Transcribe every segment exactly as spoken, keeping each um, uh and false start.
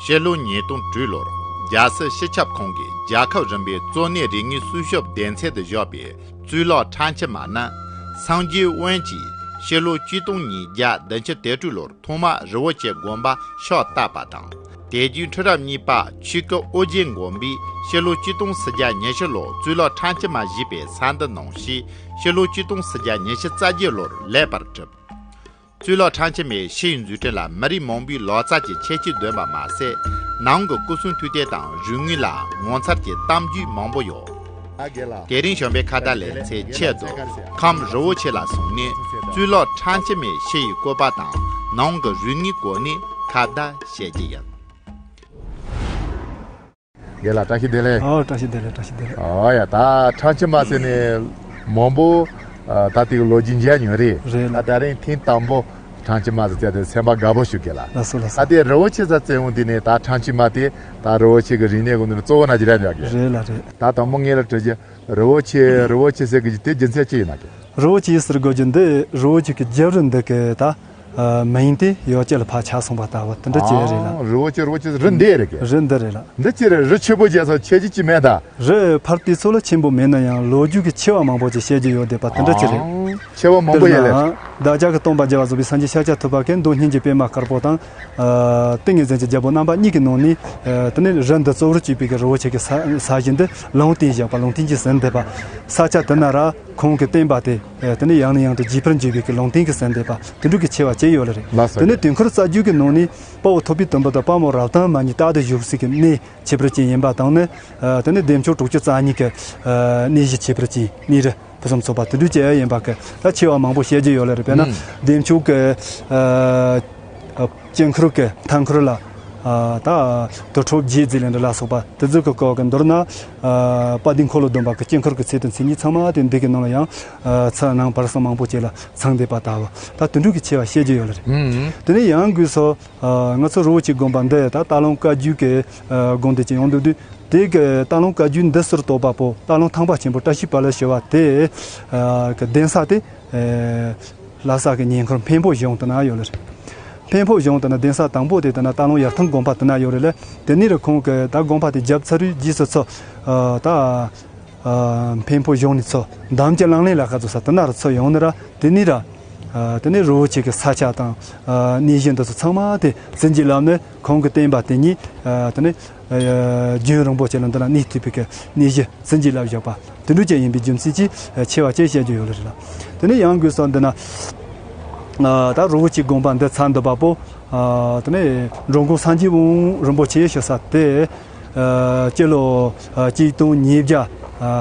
ཕྱི་ལོ་ཉིས་སྟོང་དྲུག་ལོར་རྒྱལ་སྲིད་སྤྱི་ཁྱབ་ཁང་གིས་རྒྱལ་ཁབ་རིམ་པའི་གཙོ་གནད་རིག་དངོས་སྲུང་སྐྱོབ་སྡེ་ཚན་དུ་བཞག་པའི་གཙུག་ལག་ཁྲམ་ཕྱི་མ་ནི། སངས་རྒྱས་དབོན་གྱིས་ཕྱི་ལོ་ཆིག་སྟོང་ཉིས་བརྒྱ་བདུན་ཅུ་དོན་དྲུག་ལོར་ཐོག་མར་རི་བོ་ཆེ་དགོན་པ་ཕྱག་བཏབ་པ་དང་། དེ་རྗེས་འཕྲུལ་རབ་གཉིས་པ་ཆོས་སྐུ་ཨོ་རྒྱན་དགོན་པས་ཕྱི་ལོ་ཆིག་སྟོང་སུམ་བརྒྱ་ཉི་ཤུ་ལོར་གཙུག་ལག་ཁྲམ་ཕྱི་མ་ཞེས་པའི་ས་འདི་གནང་ཞིང་། ཕྱི་ལོ་ཆིག་སྟོང་སུམ་བརྒྱ་ཉི་ཤུ་རྩ་བརྒྱད་ལོར་ལེགས་པར་གྲུབ། གཙུག་ལག་ཁྲམ་ཕྱི་མའི་ཕྱིའི་འཛུགས་སྐྲུན་ལ་མི་རིགས་མང་པོའི་ལག་རྩལ་གྱི་ཁྱད་ཆོས་ལྡན་པ་མ་ཟད། ནང་གི་སྐུ་གསུང་ཐུགས་རྟེན་དང་རིག་དངོས་ལ་ངོ་མཚར་གྱི་གཏམ་རྒྱུད་མང་པོ་ཡོད། དེ་རིང་བྱམས་པའི་ཁ་བརྡ་ལེ་ཚན་ཆེད་དུ་ཁམས་རི་བོ་ཆེ་ལ་སོང་ནས་གཙུག་ལག་ཁྲམ་ཕྱི་མའི་ཕྱི་ཡི་བཀོད་པ་དང་ནང་གི་རིག་དངོས་སྐོར་ནས་ཁ་བརྡ་བྱེད་ཀྱི་ཡིན། རྒན་ལགས་བཀྲ་ཤིས་བདེ་ལེགས། ཨོ་བཀྲ་ཤིས་བདེ་ལེགས། བཀྲ་ཤིས་བདེ་ལེགས། ཨོ་ཡ། ད་ཁྲམ་ཕྱི་མ་ཟེར་ནས་མང་པོ་ཨ་ད་དེ་གི་ལོ་རྒྱུས་མཇལ་མྱོང་རེད། རེད་ལགས། ད་ད་རིང་ཐེངས་དང་པོ་ཁྲམ་ཕྱི་མ་ཟེར་བྱས་ཏེ་སེམས་པ་དགའ་པོ་ཞིག་གི་ལ། ལགས་སོ་ལགས་སོ། ད་དེ་རི་བོ་ཆེ་ས་བཙན་འོང་དེ་ནས་ད་ཁྲམ་ཕྱི་མ་དེ་ད་རི་བོ་ཆེ་གི་རིག་གནས་གོ་ནས་གཙོ་བོ་ན་ཅི་ར་འཇག་གི། རེད་ལགས་རེད། ད་དང་པོ་ངས་ལ་དྲི་རྒྱུ། རི་བོ་ཆེ་རི་བོ་ཆེ་ཟེར་གི་དེ་རྒྱུ་མཚན་ཅི་ཡིན་ན་གི། རི་བོ་ཆེ་ཟེར་དགོས་རྒྱུ་འདི་རི་བོ་ཆེ་གི་རྒྱབ་རི་འདི་གི་ད། ཨ་མིང་དེ་ཡོ་ཅེ་ལ་ཕར་ཆགས་སོང་བ་ལྟ་བུ་དེ་འདྲ་ཅིག་རེད་ལ། ཨ་རི་བོ་ཆེ་རི་བོ་ཆེ་རི་འདི་རེད་གི། རི་འདི་རེད་ལ། འདི་ཅི་རེད། རི་ཆེ་པོ་བྱས་ཙང་ཆེ་རྒྱུ་ཅི་མེད་ད། རི་ཕར་དུས་ཚོད་ལ་ཆེན་པོ་མེད་ན་ཡང་ལོ་རྒྱུས་ཀྱི་ཆེ་བ་མང་པོ་ཅིག་བཤད་རྒྱུ་ཡོད་བསྡད་པ་དེ་འདྲ་ཅིག་རེད། ཨ་ཆེ་བ་མང་པོ་ཡོད་ལེ། དཔེར་ན་བདག་ཅག་གི་སྟོན་པ་རྒྱལ་བ་རྫོགས་པའི་སངས་རྒྱས་ཤཱཀྱ་ཐུབ་པ་གིས་མདོ་སྔོན་གྱི་པད་མ་དཀར་པོ་དང་། ཨ་ཏིང་ངེ་འཛིན་གྱི་རྒྱལ་པོ་རྣམ་པ་གཉིས་ཀྱི་ནང་ནས། ཨ་དེ་ནས་རི་འདི་གཙོ་བོར་གྱུར་པའི་གི་རི་བོ་ཆེ་གི་ས་ས་གཞི་འདི་ལུང་བསྟན་བཞག་པ་ལུང་བསྟན་གྱིས་ཟིན་བསྡད་པ། ས་ཆ་དེ་ན་ར། ཁོང་གི་བསྟན་པ་དེ་དེ་ནས་ཡང་ནས་ཡང་དུ་རྒྱས་པར་འགྱུར་བའི་གི་ལུང་བསྟན་གྱིས་ཟིན་བསྡད་པ་དེ་འདྲ་གི་ཆེ་བ་ཅིག་ཡོད་ལེ་རེད། ལགས་སོ། དེ་ནས་དུས་འཁོར་རྩ་རྒྱུད་ཀྱི་ནང་ནས་དཔའ་བོ་ཐུབ་པའི་དུམ་བུ་དང་དཔའ་མོ་རབ་དང་མ་གཉིས་རྟག་ཏུ་བཞུགས་སའི་གི་གནས་ཆེ་བར་ཅན་ཡིན་པ་དང་ནི། དེ་ནས་བདེ་མཆོག་དྲུག་ཅུ་རྩ་གཉིས་ཀྱི་གནས་གཞི་ཆེ་བར་ཅན་གནས་རི་ཕུན་སུམ་ཚོགས་པ་དེ་འདྲ་ཅིག་ཡིན་པ་གི་ད་ཆེ་བ་མང་པོ་བཤད་རྒྱུ་ཡོད་ལེ་རེད། དཔེར་ན་བདེ་མཆོག་གི་དཀྱིལ་འཁོར་གྱི་མཐའ་འཁོར་ལ། ད་དུར་ཁྲོད་བརྒྱད་ཟེར་ལེ་འདྲ་ལ་སོགས་པ་དེ་ཚོ་གི་སྐོར་གྱི་མདོར་ན། དཔལ་ལྡན་འཁོར་ལོ་སྡོམ་པ་གི་དཀྱིལ་འཁོར་གྱི་ཚད་དང་མཚན་ཉིད་ཚང་མ་དེ་འདི་གི་ནང་ལ་ཡང་ཚུར་ནང་བར་གསུམ་མང་པོ་ཅིག་ལ་ཚང་བསྡད་པ་ལྟ་བུ་ད་དུད་འགྲོ་གི་ཆེ་བ་བཤད་རྒྱུ་ཡོད་ལེ་རེད། དེ་ནས་ཡང་སྒོས་སུ་ང་ཚོ་རི་བོ་ཆེ་དགོན་པ་འདི་ད་སྟག་ལུང་བཀའ་བརྒྱུད་ཀྱི་དགོན་སྡེ་ཅིག་ཡོང་འདུག་དུས་དེ་གི་སྟག་ལུང་བཀའ་བརྒྱུད་འདི་ཟུར་གཏོགས་པ་པོ་སྟག་ལུང་ཐང་པ་ཆེན་པོ་བཀྲ་ཤིས་དཔལ་ལ་ཞུ་བ་དེ་གི་གདན་ས་དེ། ལྷ་ས་གི་ཉེ་འཁོར་འཕན་ཕོ་གཞུང་དེ་ན་ཡོད་ལེ་རེད། འཕན་ཕོ་གཞུང་དེ་ན་གདན་ས་དང་པོ་དེ་དེ་ན་སྟག་ལུང་ཡར་ཐང་དགོན་པ་དེ་ན་ཡོད་རེད་ལེ། དེ་ནས་ར་ཁོང་གི་ད་དགོན་པ་དེ་བརྒྱབ་ཚར་རུ་རྗེས་སུ་ཚུར་ད་འཕན་ཕོ་གཞུང་ནས་ཚུར་འདམ་གྱི་གླང་ལེན་ལ་ཁ་ཚུར་ས་དེ་ན་ར་ཚུར་ཡོང་ནི་ར་དེ་ནས་ར་དེ་ནས་རི་བོ་ཆེ་གི་ས་ཆ་དང་གནས་གཞི་འདི་ཚོ་ཚང་མ་དེ་བཙན་གྱིས་བརླབས་ནས་ཁོང་གི་བསྟན་པ་དེ་ཉིད་དེ་ནས། རྒྱུན་རིང་པོ་ཅིག་ལ་འདི་ན་གནས་ཐུབ་པའི་གི་གནས་གཞི་བཙན་གྱིས་བརླབས་བཞག་པ་དེ་འདྲ་ཅིག་ཡིན་པའི་རྒྱུ་མཚན་གྱིས་ཆེ་བ་ཅིག་བཤད་རྒྱུ་ཡོད་ལེ་རེད་ལ། དེ་ནས་ཡང་སྒོས་སུ་འདི་ན་ད་རི་བོ་ཆེ་དགོན་པ་འདི་ཚར་འདུག་པ་པོ། དེ་ནས་འགྲོ་མགོན་སངས་རྒྱས་དབང་རིན་པོ་ཆེ་ཞུ་ས་དེ་སྤྱི་ལོ་གཅིག་སྟོང་ཉིས་བརྒྱ་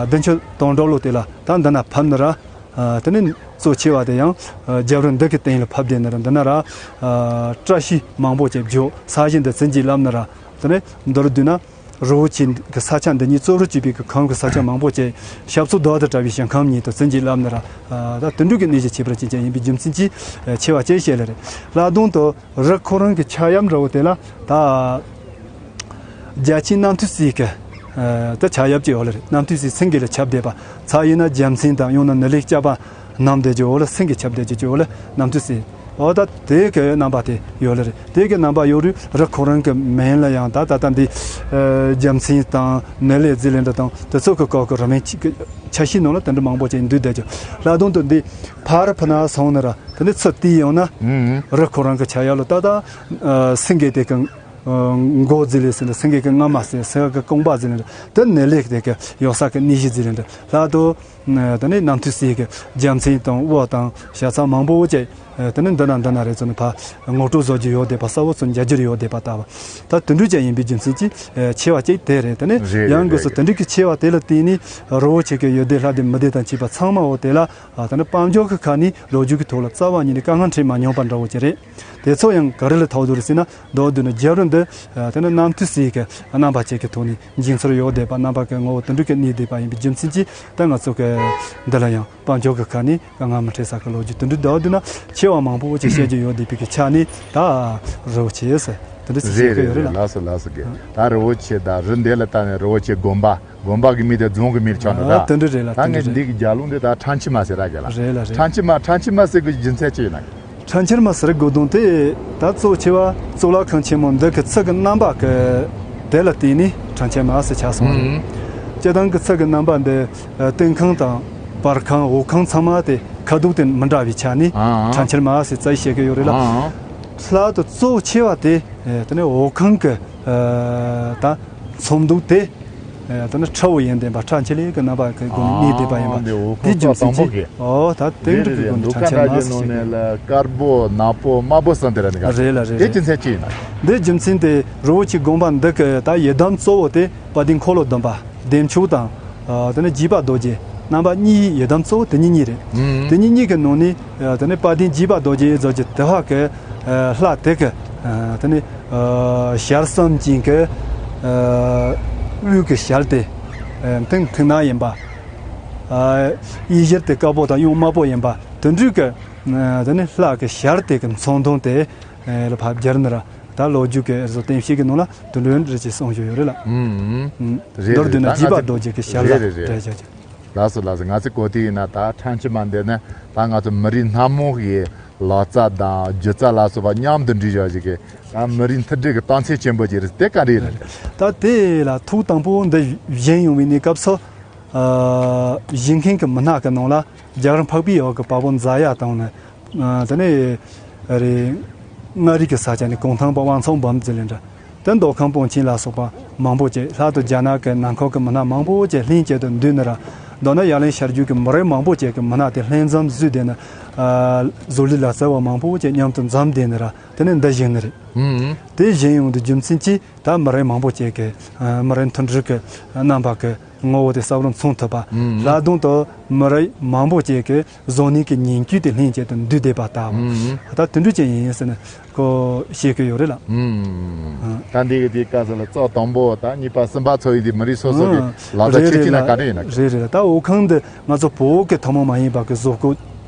བདུན་ཅུ་དོན་དྲུག་ལོ་དེ་ལ་ད་འདི་ན་ཕེབས་ནི་ར། དེ་ནས་གཙོ་ཆེ་བ་དེ་ཡང་རྒྱབ་རི་འདི་གི་སྟེང་ལ་ཕེབས་བསྡད་ནི་ར་འདི་ན་ར། བཀྲ་ཤིས་མང་པོ་ཅིག་བརྗོད་ས་གཞི་འདི་བཙན་གྱིས་བརླབས་ནི་ར། དེ་ནས་མདོར་བསྡུས་ན་རི་བོ་ཆེ་གི་ས་ཆ་འདི་ཉིད་གཙོ་བོར་གྱུར་པའི་གི་ཁམས་ཀྱི་ས་ཆ་མང་པོ་ཅིག་ཞབས་སོར་རྡོ་དང་བྲལ་བའི་ཞིང་ཁམས་ཉིད་དུ་བཙན་གྱིས་བརླབས་ནི་ར། ད་དུད་འགྲོ་གི་གནས་གཞི་ཆེ་བར་ཅན་ཅན་ཡིན་པའི་རྒྱུ་མཚན་གྱིས་ཆེ་བ་ཅན་བཤད་ལེ་རེད། ལྷག་དོན་དུ་རི་ཁོ་རང་གི་ཆགས་ཡབ་འདྲ་བོ་དེ་ལ་ད་རྒྱལ་ཆེན་རྣམ་ཐོས་སྲས་ཀྱི་ད་ཆགས་ཡབ་ཅིག་ཡོད་ལེ་རེད། རྣམ་ཐོས་སྲས་སེང་གེ་ལ་ཁྱབ་བསྡད་པ་ཚ་ཡིན་ན་རྒྱལ་མཚན་དང་ཡང་ན་ནི་ལས་སྐྱབས་པ། ནམ་དེ་ཇོ་བོ་ལ་སེང་གེ་ཁྱབ་བསྡད་ཀྱི་ཇོ་བོ་ལ་རྣམ་ཐོས་སྲས། འོ་ད་དེ་གི་རྣམ་པ་དེ་ཡོད་ལེ་རེད། དེ་གི་རྣམ་པ་ཡོད་རུང་རི་ཁོ་རང་གི་མིང་ལ་ཡང་ད་ད་ལྟ་འདི་རྒྱལ་མཚན་དང་ནི་ལས་ཟེར་ལེ་འདྲ་དང་དེ་ཚོ་གི་སྐོར་གི་རི་མིང་ཆ་ཤས་ནང་ལ་དེ་འདྲ་མང་པོ་ཅིག་འདུས་བསྡད་ཀྱི། ལྷག་དོན་དུ་འདི་ཕར་ཕུ་ན་སོང་ནི་ར་དེ་ནས་ཚུར་བལྟས་ཡོང་ན་རི་ཁོ་རང་གི་ཆགས་ཡབ་ལ་ད་ད་སེང་གེ་དེ་གི་མགོ་ཟེར་ལེ་ཟེར་ནས་སེང་གེ་གི་རྔ་མ་ཟེར་སེང་གེ་གི་རྐང་པ་ཟེར་ལེ་འདྲ་དེ་ནི་ལས་དེ་གི་ཡོད་ས་གི་གནས་གཞི་ཟེར་ལེ་འདྲ་ལྷག་དོན། དེ་ནས་རྣམ་ཐོས་སྲས་ཀྱི་རྒྱལ་མཚན་དང་དབུ་དང་ཞལ་ཚ་མང་པོ་བཅས། དེ་ནས་འདི་ན་འདི་ན་རེ་ཚོ་ནི་ཕ་ངོ་སྤྲོད་བཟོ་རྒྱུ་ཡོད་བསྡད་པ་གསལ་བོ་ཚོ་མཇལ་རྒྱུ་ཡོད་བསྡད་པ་ལྟ་བུ། ད་དུད་འགྲོ་ཅན་ཡིན་པའི་རྒྱུ་མཚན་གྱིས་ཆེ་བ་གཅིག་དེ་རེད། དེ་ནས་རེད་ཡང་རེད་སྒོས་སུ་རེད་དུད་འགྲོ་གི་ཆེ་བ་དེ་ལ་བརྟེན་ནས་རི་བོ་ཆེ་གི་ཡུལ་སྡེ་ལྷ་སྡེ་མི་སྡེ་དང་བཅས་པ་ཚང་མ་འོ་དེ་ལ་དེ་ནས་དཔལ་འབྱོར་གྱི་ཁ་ནས་ལོ་རྒྱུས་ཀྱི་ཐོག་ལ་རྩ་བ་ཉིད་ནས་དཀའ་ངལ་འཕྲད་མ་མྱོང་པ་འདྲ་བོ་ཅིག་རེད། དེ་ཚོ་ཡང་ག་རེ་ལ་ཐུག་འདུག་རེད་ཟེར་ན་མདོར་བསྡུས་ན་རྒྱལ་རི་འདི་དེ་ནས་རྣམ་ཐོས་སྲས་ཀྱི་རྣམ་པ་ཅིག་གི་ཐོག་ནས་འགྱིང་ཚུལ་ཡོད་བསྡད་པ་རྣམ་པ་གི་ངོ་བོ་དུད་འགྲོ་གི་གནས་བསྡད་པ་ཡིན་པའི་རྒྱུ་མཚན་གྱིས་ད་ང་ཚོ་གི་འདི་ལ་ཡང་དཔལ་འབྱོར་གྱི་ཁ་ནས་དཀའ་ངལ་མི་འཕྲད་ས་གི་ལོ་རྒྱུས་དེ་འདྲ་ཟླ་བ་བསྡུས་ན་ཆེ་བ་མང་པོ་ཅིག་བཤད་རྒྱུ་ཡོད་བསྡད་པའི་གི་ཆ་ནས་ད་རི་བོ་ཆེ་ཟེར་དེ་འདྲ་ཅིག་བཤད་གི་ཡོད་རེད་ལ། ལགས་སོ་ལགས་སོ་གི། ད་རི་བོ་ཆེ་ད་རི་འདི་ལ་ལྟ་ནས་རི་བོ་ཆེ་དགོན་པ་དགོན་པ་གི་མིང་དེ་རྫོང་གི་མིང་ཆགས་འགྲོ་ད། དེ་འདྲ་རེད་ལ། ད་ངས་འདི་གི་རྒྱབ་ལུང་འདི་ད་ཁྲམ་ཕྱི་མ་ཟེར་ར་གི་ལ། རེད་ལ་རེད། ཁྲམ་ཕྱི་མ་ཁྲམ་ཕྱི་མ་ཟེར་གི་རྒྱུ་མཚན་ཅི་ཡིན་ན། ཁྲ་འཁྱིལ་མ་ཟེར་དགོས་དོན་དེ་ད་གཙོ་ཆེ་བ་གཙུག་ལག་ཁང་ཆེན་མོ་འདི་གི་ཚིག་གི་རྣམ་པ་གི་དེ་ལ་བརྟེན་ནས་ཁྲ་འཁྱིལ་མ་ཟེར་ཆགས་སོང་བ་རེད། ཨང་། སྤྱིར་བཏང་གི་ཚིག་གི་རྣམ་པ་འདི་ཨ་སྟེང་ཁང་དང་བར་ཁང་འོག་ཁང་ཚང་མ་དེ་ཁ་དོག་དེ་མི་འདྲ་བའི་ཆ་ནས་ཨང་། ཁྲ་འཁྱིལ་མ་ཟེར་རྩ་བཤད་ཀྱི་ཡོད་རེད་ལ། ཨང་། ལྷག་ཏུ་གཙོ་ཆེ་བ་དེ་ཨ་དེ་ནས་འོག་ཁང་གི་ཨ་ད་ཚོམ་འདུག་དེ། ཨ་དེ་ནི་ཁྲ་བོ་ཡིན་བསྡད་པ་ཁྲ་འཁྱིལ་ལེ་གི་རྣམ་པ་གི་སྒོ་ནས་གནས་བསྡད་པ་ཡིན་པ། ཨ་འདི་འོག་དེ་ཁང་རྒྱུ་མཚན་དང་པོ་གཅིག་གི་ཨོ་ད་དེ་རེད་འགྲུབ་རེད་པའི་རེད། སྒོ་ནས་མདོ་ཁྲ་ཁ་འཁྱིལ་འདྲ་མ་ཟེར་ཞེས་ནོ་ནས་ལ་དཀར་པོ་ནག་པོ་དམར་པོ་གསུམ་དེ་ར་ནི་ག་རེད་ལ་རེད་དེ་རེད། རྒྱུ་མཚན་ཅི་ཡིན་ན། འདི་རྒྱུ་མཚན་དེ་རི་བོ་ཆེ་དགོན་པ་འདི་གི་ད་ཡི་དམ་གཙོ་བོ་དེ་དཔལ་ལྡན་འཁོར་ལོ་སྡོམ་པ་བདེ་མཆོག་དང་། ཨ་དེ་ནི་འཇིགས་པ་རྡོ་རྗེ་རྣམ་པ་གཉིས་ཡི་དམ་གཙོ་བོ་དེ་གཉིས་གཉིས་རེད། ཨང་། དེ་གཉིས་གཉིས་ཀྱི་ནང་ནས་ཨ་དེ་ནི་དཔལ་ལྡན་འཇིགས་པ་རྡོ་རྗེ་ཟེར་གྱི་དེ་བ་གི་ཨ་ལྷ་དེ་གི་ཨ་དེ་ནི་ཨ་ཞལ་གསུམ་ཅན་གྱི་ཨ་དབུས་ཀྱི་ཞལ་དེ་ཨ་མཐིང་མཐིང་ནག་ཡིན་པ། ཨ་གཡས་ཞལ་དེ་དཀར་པོ་དང་གཡོན་དམར་པོ་ཡིན་པ་དེ་འདྲའི་གི་ཨ་དེ་ནི་ལྷ་གི་ཞལ་དེ་གི་མཚོན་དོན་དེ་ཨ་ལ་ཕབ་སྦྱར་ན་ར་ད་ལོ་རྒྱུས་ཀྱི་བཟོ་བསྟན་བཤད་ཀྱི་ནང་ལ་དེ་འདྲའི་རེ་ཅིག་གསུངས་བཞག་ཡོད་རེད་ལ། ཨང་། རེད་མདོར་བསྡུས་ན་རེད། ད་འཇིགས་པ་རྡོ་རྗེ་གི་ཞལ་ལ་རེད་རེད་རེད། འགྲེལ་བརྗོད་ཀྱི། ལགས་སོ་ལགས་སོ། ང་ཚོས་གོ་དུས་ཡིན་ན་ད་ཁྲ་འཁྱིལ་མ་འདི་ནི་ད་ང་ཚོ་མི་རིགས་སྣ་མང་གི་ལག་རྩལ་དང་སྒྱུ་རྩལ་ལ་སོགས་པ་མཉམ་དུ་འདྲེས་བཞག་ཅིག་གི་ད་མི་རིགས་མཐུན་སྒྲིལ་གྱི་རྟགས་མཚན་ཆེན་པོ་ཅིག་རེད། དེ་ག་འདྲ་ཡིན་ན་རེད། ད་དེ་ལ་ཐོག་དང་པོ་འདི་བཞེངས་ཡོང་བའི་གནས་སྐབས་སུ། ཨ་བཞེངས་མཁན་གྱི་མི་སྣ་གི་ནང་ལ་རྒྱ་གར་འཕགས་པའི་ཡུལ་གྱི་དཔའ་བོ་ཛ་ཡ་དང་ནི། ཨ་དེ་ནས་རེད། མངའ་རིས་ཀྱི་ས་ཆ་ནས་གུང་ཐང་པ་དབང་ཚོང་འབུམ་ཟེར་ལེ་འདྲ། དེ་མདོ་ཁམས་པཎ་ཆེན་ལ་སོགས་པ་མང་པོ་བཅས་ལྷག་ཏུ་རྒྱ་ནག་གི་ནང་ཁུལ་གྱི་མི་སྣ་མང་པོ་བཅས་ལྷན་བཅས་དུ་འདུས་ནི་ར། མདོར་ན་ཡ་ལན་ཤར་རྒྱུད་ཀྱི་མི་རབས་མང་པོ་བཅས་ཀྱི་མི་སྣ་དེ་ལྷན་འཛོམས་བཟོས་བསྡད་ནི། ཨ་བཟོ་ལས་ལག་རྩལ་བ་མང་པོ་བཅས་མཉམ་དུ་འཛོམས་བསྡད་ནི་ར་དེ་ནས་འདི་བཞེངས་ནི་རེད། ཨང་། དེ་བཞེངས་ཡོང་དུས་རྒྱུ་མཚན་གྱིས་ད་མི་རབས་མང་པོ་བཅས་ཀྱི་ཨ་མི་རབས་མཐུན་སྒྲིལ་གྱི་རྣམ་པ་གི་ངོ་བོ་དེ་གསལ་པོར་མཚོན་ཐུབ་པ། ཨང་། ལྷག་དོན་དུ་མི་རབས་མང་པོ་བཅས་ཀྱི་བཟོ་ལས་ཀྱི་ཉིང་བཅུད་དེ་ལྷན་སྐྱེད་དུ་འདུས་བསྡད་པ་ལྟ་བུ། ཨང་། ད་དེ་འདྲ་ཅན་ཡིན་ཟེར་ནས་ཁོ་བཤད་ཀྱི་ཡོད་རེད་ལ། ཨང་། ད་འདི་གི་དེའི་སྐབས་སུ་ལ་གཙོ་དང་པོ་ད་གཉིས་པ་གསུམ་པ་ཚོ་ཡི་དེ་མི་རིགས་སོ་སོ་གི་ཨང་། ལག་རྩལ་རེད་ཆེ་རེད་ཆེ་ན་ལ། ག་རེ་ཡིན་ན། རེད་རེད་ལ། ད་འོག་ཁང་འདི་ང་ཚོ་བོད་ཀྱི་ཐུན་མོང་མ་ཡིན་པ་གི་བཟོ་བཀོད་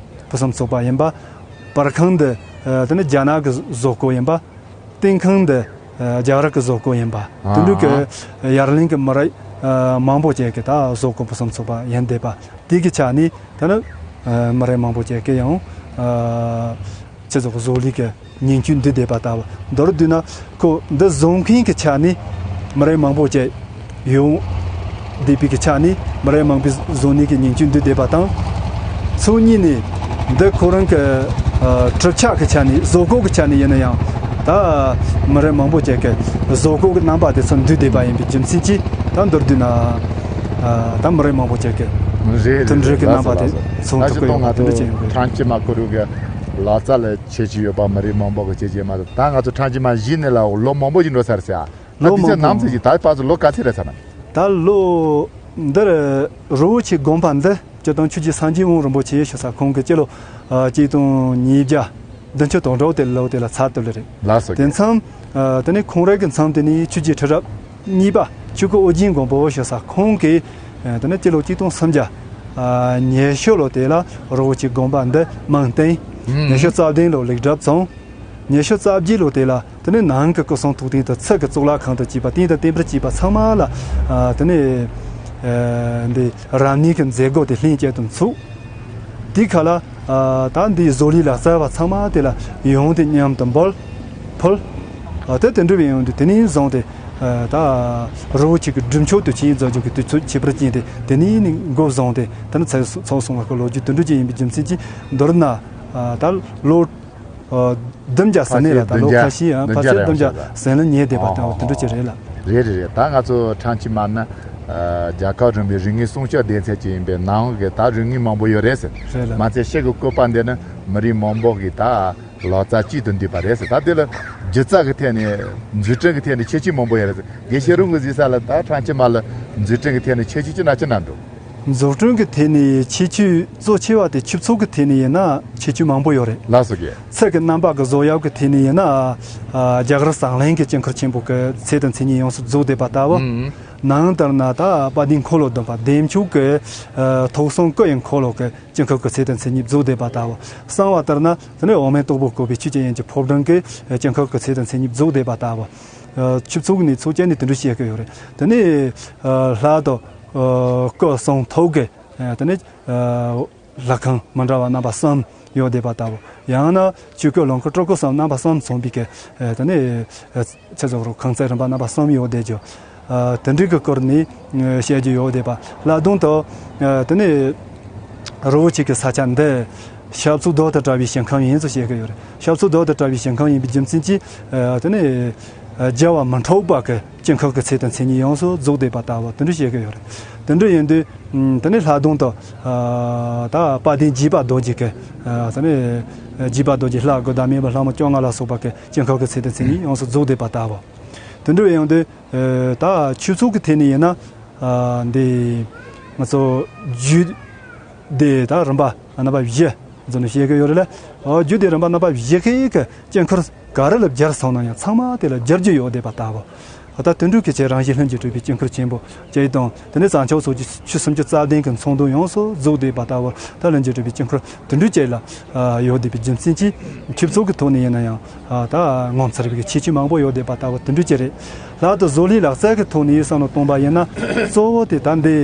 ཕུན་སུམ་ཚོགས་པ་ཡིན་པ། བར་ཁང་འདི་ཨ་དེ་ནི་རྒྱ་ནག་གི་བཟོ་བཀོད་ཡིན་པ། སྟེང་ཁང་འདི་ཨ་རྒྱ་གར་གྱི་བཟོ་བཀོད་ཡིན་པ། ཨ་དེ་འདྲ་གི་ཡར་ལེན་གྱི་མི་རབས་ཨ་མང་པོ་ཅིག་གི་ད་བཟོ་བཀོད་ཕུན་སུམ་ཚོགས་པ་ཡིན་བསྡད་པ། དེ་གི་ཆ་ནས་ད་ནི་ཨ་མི་རབས་མང་པོ་ཅིག་གི་ཡང་ཨ་སྤྱི་ཚོགས་བཟོ་ལས་ཀྱི་ཉིང་བཅུད་འདུས་བསྡད་པ་ལྟ་བུ། མདོར་བསྡུས་ན་ཁོ་འདི་བཟོ་མཁན་གྱི་ཆ་ནས་མི་རབས་མང་པོ་ཅིག་ཡོང་བསྡད་པའི་གི་ཆ་ནས་མི་རབས་མང་པོའི་བཟོ་ལས་ཀྱི་ཉིང་བཅུད་འདུས་བསྡད་པ་དང་། ཚོ་གཉིས་ནས་འདི་ཁོ་རང་གི་ཨ་གྲུབ་ཆ་གི་ཆ་ནས་བཟོ་བཀོད་ཀྱི་ཆ་ནས་ཡིན་ན་ཡང་ད་མི་རབས་མང་པོ་ཅིག་གི་བཟོ་བཀོད་ཀྱི་རྣམ་པ་དེ་ཚོ་འདུས་བསྡད་པ་ཡིན་པའི་རྒྱུ་མཚན་གྱིས་ད་མདོར་བསྡུས་ན་ཨ་ད་མི་རབས་མང་པོ་ཅིག་གི་རེད་རེད། མཐུན་སྒྲིལ་གྱི་རྣམ་པ་དེ་ལགས་སོ་ལགས་སོ། མཚོན་ཐུབ་ཀྱི་ཡོད་པ་དེ་འདྲ་ཅིག་ཡིན་དགོས། ཁྲ་འཁྱིལ་མ་ཁོ་རང་གི་ལག་རྩལ་ལ་ཁྱད་ཆོས་ཡོད་པ་མི་རབས་མང་པོ་གི་ཁྱད་ཆོས་མ་གཏོགས། ད་ང་ཚོ་ཁྲ་འཁྱིལ་མ་གཞི་ནས་ལ་ལོ་མང་པོ་ཞིག་འགྲོ་ཚར་ཟེར་ཨ། ད་ལོ་དེ་ཚོ་མང་ནམ་ཚོད་ཅིག་ད་བར་དུ་ལོ་ག་ཚོད་རེད་ཚར་ན། ད་ལོ་འདིར་རི་བོ་ཆེ་དགོན་པ་འདི་སྤྱིར་བཏང་ཆོས་རྗེ་སངས་རྒྱས་དབང་རིན་པོ་ཆེ་ཞུ་ས་ཁོང་གི་སྤྱི་ལོ་ཨ་གཅིག་སྟོང་ཉིས་བརྒྱ་བདུན་ཅུ་དོན་དྲུག་དེ་ལོ་དེ་ལ་ཚར་ཐུབ་ལེ་རེད། ལགས་སོ། དེ་མཚམས་ཨ་དེ་ནས་ཁོང་རང་གི་མཚམས་དེ་ནས་ཆོས་རྗེ་ཁྲི་རབས་གཉིས་པ་ཆོས་སྐུ་ཨོ་རྒྱན་མགོན་པོ་ཞུ་ས་ཁོང་གིས་ཨ་དེ་ནས་སྤྱི་ལོ་གཅིག་སྟོང་སུམ་བརྒྱ་ཨ་ཉི་ཤུ་ལོ་དེ་ལ་རི་བོ་ཆེ་དགོན་པ་འདི་མིང་བཏོན། ཨང་། ཉི་ཤུ་རྩ་བདུན་ལོ་ལེགས་གྲུབ་བྱུང་། ཉི་ཤུ་རྩ་བརྒྱད་ལོ་དེ་ལ་དེ་ནས་ནང་གི་སྐུ་གསུང་ཐུགས་རྟེན་དང་ཚུར་གྱི་གཙུག་ལག་ཁང་དང་བཅས་པ་རྟེན་དང་བརྟེན་པར་བཅས་པ་ཚང་མ་ལ་ཨ་དེ་ནས་ཨ་འདི་རབ་གནས་ཀྱི་མཛད་སྒོ་དེ་ལྷན་སྐྱེལ་དུ་ཚུགས། དེའི་ཁ་ལ་ཨ་ད་འདིའི་བཟོ་ལས་ལག་རྩལ་བ་ཚང་མ་དེ་ལ་ཡོང་དེ་མཉམ་དུ་འབུལ་ཕུལ། ཨ་དེ་དེ་འདྲ་བའི་ཡོང་དུས་དེ་ནས་བཟུང་སྟེ་ཨ་ད་རི་བོ་ཆེ་གི་སྒྲུབ་མཆོད་དུ་ཆེན་རྫོགས་རྒྱུ་གི་དུས་ཚོད་ཁྱད་པར་ཅན་དེ་དེ་ནས་ནི་འགོ་བཟུང་སྟེ་དེ་ནི་ཚར་ཚར་སོང་བ་གི་ལོ་རྒྱུས་དེ་འདྲ་ཅིག་ཡིན་པའི་རྒྱུ་མཚན་གྱིས་མདོར་ན་ཨ་ད་ལོ། ཨ་བདུན་བརྒྱ་ཟིན་ནས་ལ་ད་ལོ་ཁ་ཤས་ཡང་ཕལ་ཆེར་བདུན་བརྒྱ་ཟིན་ལ་ཉེ་བསྡད་པ་དང་དེ་འདྲ་ཅིག་རེད་ལ། རེད་རེད་རེད། ད་ང་ཚོ་ཁྲ་འཁྱིལ་མ་ནི་ཨ་རྒྱལ་ཁབ་རིམ་པའི་རིག་གནས་སྲུང་སྐྱོབ་སྡེ་ཚན་ཅིག་ཡིན་པའི་ནང་གི་ད་རིག་གནས་མང་པོ་ཡོད་རེད་ཟེར། རེད་ལ། མ་ཚད་ཤེལ་གྱི་བཀོད་པ་འདི་ནི་མི་རིགས་མང་པོ་གི་ད་ལག་རྩལ་གཅིག་ཏུ་འདུས་པ་རེད་ཟེར། ད་དེ་ལ་སྒྱུ་རྩལ་གྱི་ཐད་ནས་མཛུབ་སྟོན་གྱི་ཐད་ནས་ཁྱད་ཆོས་མང་པོ་ཡོད་རེད་ཟེར། དགེ་བཤེས་རང་གི་གཟིགས་ས་ལ་ད་ཁྲ་འཁྱིལ་མ་ལ་མཛུབ་སྟོན་གྱི་ཐད་ནས་ཁྱད་ཆོས་ཅི་འདྲ་ཅི་འདྲ་འདུག་མཛུབ་སྟོན་གྱི་ཐད་ནས་ཁྱད་ཆོས་གཙོ་ཆེ་བ་དེ་ཆོས་ཚོགས་ཀྱི་ཐད་ནས་ཡིན་ན་ཁྱད་ཆོས་མང་པོ་ཡོད་རེད། ལགས་སོ་རྒན། ཚིག་གི་རྣམ་པ་གི་བཟོ་དབྱིབས་ཀྱི་ཐད་ནས་ཡིན་ན་ཨ་རྒྱ་གར་ཟངས་ལྷུན་གྱི་དཀྱིལ་འཁོར་ཆེན་པོ་གི་ཚད་དང་མཚན་ཉིད་ཡོངས་སུ་རྫོགས་བསྡད་པ་ལྟ་བུ། ཨང་། ནང་ལྟར་ན་ད་དཔལ་ལྡན་འཁོར་ལོ་སྡོམ་པ་བདེ་མཆོག་གི་ཨ་ཐོག་གསུང་སྐུ་ཡི་འཁོར་ལོ་གི་དཀྱིལ་འཁོར་གྱི་ཚད་དང་མཚན་ཉིད་རྫོགས་བསྡད་པ་ལྟ་བུ། གསང་བ་ལྟར་ན་དེ་ནས་འོག་མིན་སྟུག་པོ་བཀོད་པའི་ཆོས་ཀྱི་དབྱིངས་ཀྱི་ཕོ་བྲང་གི་ཨ་དཀྱིལ་འཁོར་གྱི་ཚད་དང་མཚན་ཉིད་རྫོགས་བསྡད་པ་ལྟ་བུ། ཨ་ཆོས་ཚོགས་ཀྱི་གནས་ཚུལ་ཅན་ནི་དེ་འདྲ་བཤད་ཀྱི་ཡོད་རེད། དེ་ནས་ཨ་ལྷ་དང་ཨ་སྐུ་གསུང་ཐུགས་ཀྱི་ཨ་དེ་ནས་ཨ་ལྷ་ཁང་མི་འདྲ་བ་རྣམ་པ་གསུམ། ཡོད་བསྡད་པ་ལྟ་བུ། ཡང་ན་ཆོས་སྐུ་རླུང་སྐུ་སྤྲུལ་སྐུ་གསུམ་རྣམ་པ་གསུམ་མཚོན་པའི་གི་ཨ་དེ་ནས་ཨ་ཆ་ཚང་རུ་ཁང་བརྩེགས་རིམ་པ་རྣམ་པ་གསུམ་ཡོད་བསྡད་རྒྱུ། ཨ་དེ་འདྲའི་གི་སྐོར་ནས་ཨ་བཤད་རྒྱུ་ཡོད་བསྡད་པ། ལྷག་དོན་དུ་ཨ་དེ་ནས་རི་བོ་ཆེ་གི་ས་ཆ་འདི་ཞབས་ཚོ་རྡོ་དང་བྲལ་བའི་ཞིང་ཁམས་ཡིན་ཚུལ་བཤད་གི་ཡོད་རེད། ཞབས་ཚོ་རྡོ་དང་བྲལ་བའི་ཞིང་ཁམས་ཡིན་པའི་རྒྱུ་མཚན་གྱིས་ཨ་དེ་ནས་ཨ་རྒྱལ་བ་མི་འཕྲོག་པ་གི་དཀྱིལ་འཁོར་གྱི་ཚད་དང་མཚན་ཉིད་ཡོངས་སུ་རྫོགས་བསྡད་པ་ལྟ་བུ་དེ་འདྲ་བཤད་གི་ཡོད་རེད། དེ་འདྲ་ཡིན་དུས་ཨ་དེ་ནས་ལྷག་དོན་དུ་ཨ་ད་དཔལ་ལྡན་དགྱེས་པ་རྡོ་རྗེ་གི་ཨ་དེ་ནས་དགྱེས་པ་རྡོ་རྗེ་ལྷ་དགུ་དང་མེ་འབར་ལྷ་མོ་བཅོ་ལྔ་ལ་སོགས་པ་གི་དཀྱིལ་འཁོར་གྱི་ཚད་དང་མཚན་ཉིད་ཡོངས་སུ་རྫོགས་བསྡད་པ་ལྟ་བུ། དེ་འདྲ་ཡིན་དུས་ཨ་ད་ཆོས་ཚོགས་ཀྱི་ཐད་ནས་ཡིན་ན་ཨ་འདི་ང་ཚོ་རྒྱུད་སྡེ་ད་རིམ་པ་རྣམ་པ་བཞི་ཟེར་ནས་བཤད་གི་ཡོད་རེད་ལ། ཨ་རྒྱུད་སྡེ་རིམ་པ་རྣམ་པ་བཞི་ཀའི་གི་དཀྱིལ་འཁོར་ག་རེ་ལ་སྦྱར་སོང་ན་ཡང་ཚང་མ་དེ་ལ་སྦྱར་རྒྱུ་ཡོད་བསྡད་པ་ལྟ་བུ། ད་དོན་གྲུབ་ཀྱི་ཆེད་རང་བཞིན་ལྷུན་གྱིས་གྲུབ་པའི་དཀྱིལ་འཁོར་ཆེན་པོ་བཅས་དང་དེ་ནས་རྩྭ་མཆོག་སོགས་ཀྱི་ཆོས་སུམ་ཅུ་རྩ་བདུན་གྱི་མཚོན་དོན་ཡོངས་སུ་རྫོགས་བསྡད་པ་ལྟ་བུར་ད་ལྷུན་གྱིས་གྲུབ་པའི་དཀྱིལ་འཁོར་དོན་གྲུབ་བཅས་ལ་ཡོད་བསྡད་པའི་རྒྱུ་མཚན་གྱིས་ཆོས་ཚོགས་ཀྱི་ཐོག་ནས་ཡིན་ན་ཡང་ད་ངོ་མཚར་བའི་ཁྱད་ཆོས་མང་པོ་ཡོད་བསྡད་པ་ལྟ་བུ་དོན་གྲུབ་བཅས་རེད། ལྷག་ཏུ་བཟོ་ལས་ལག་རྩལ་གྱི་ཐོག་ནས་བསམ་བློ་གཏོང་པ་ཡིན་ན་གཙོ་བོ་དེ་ད་འདི་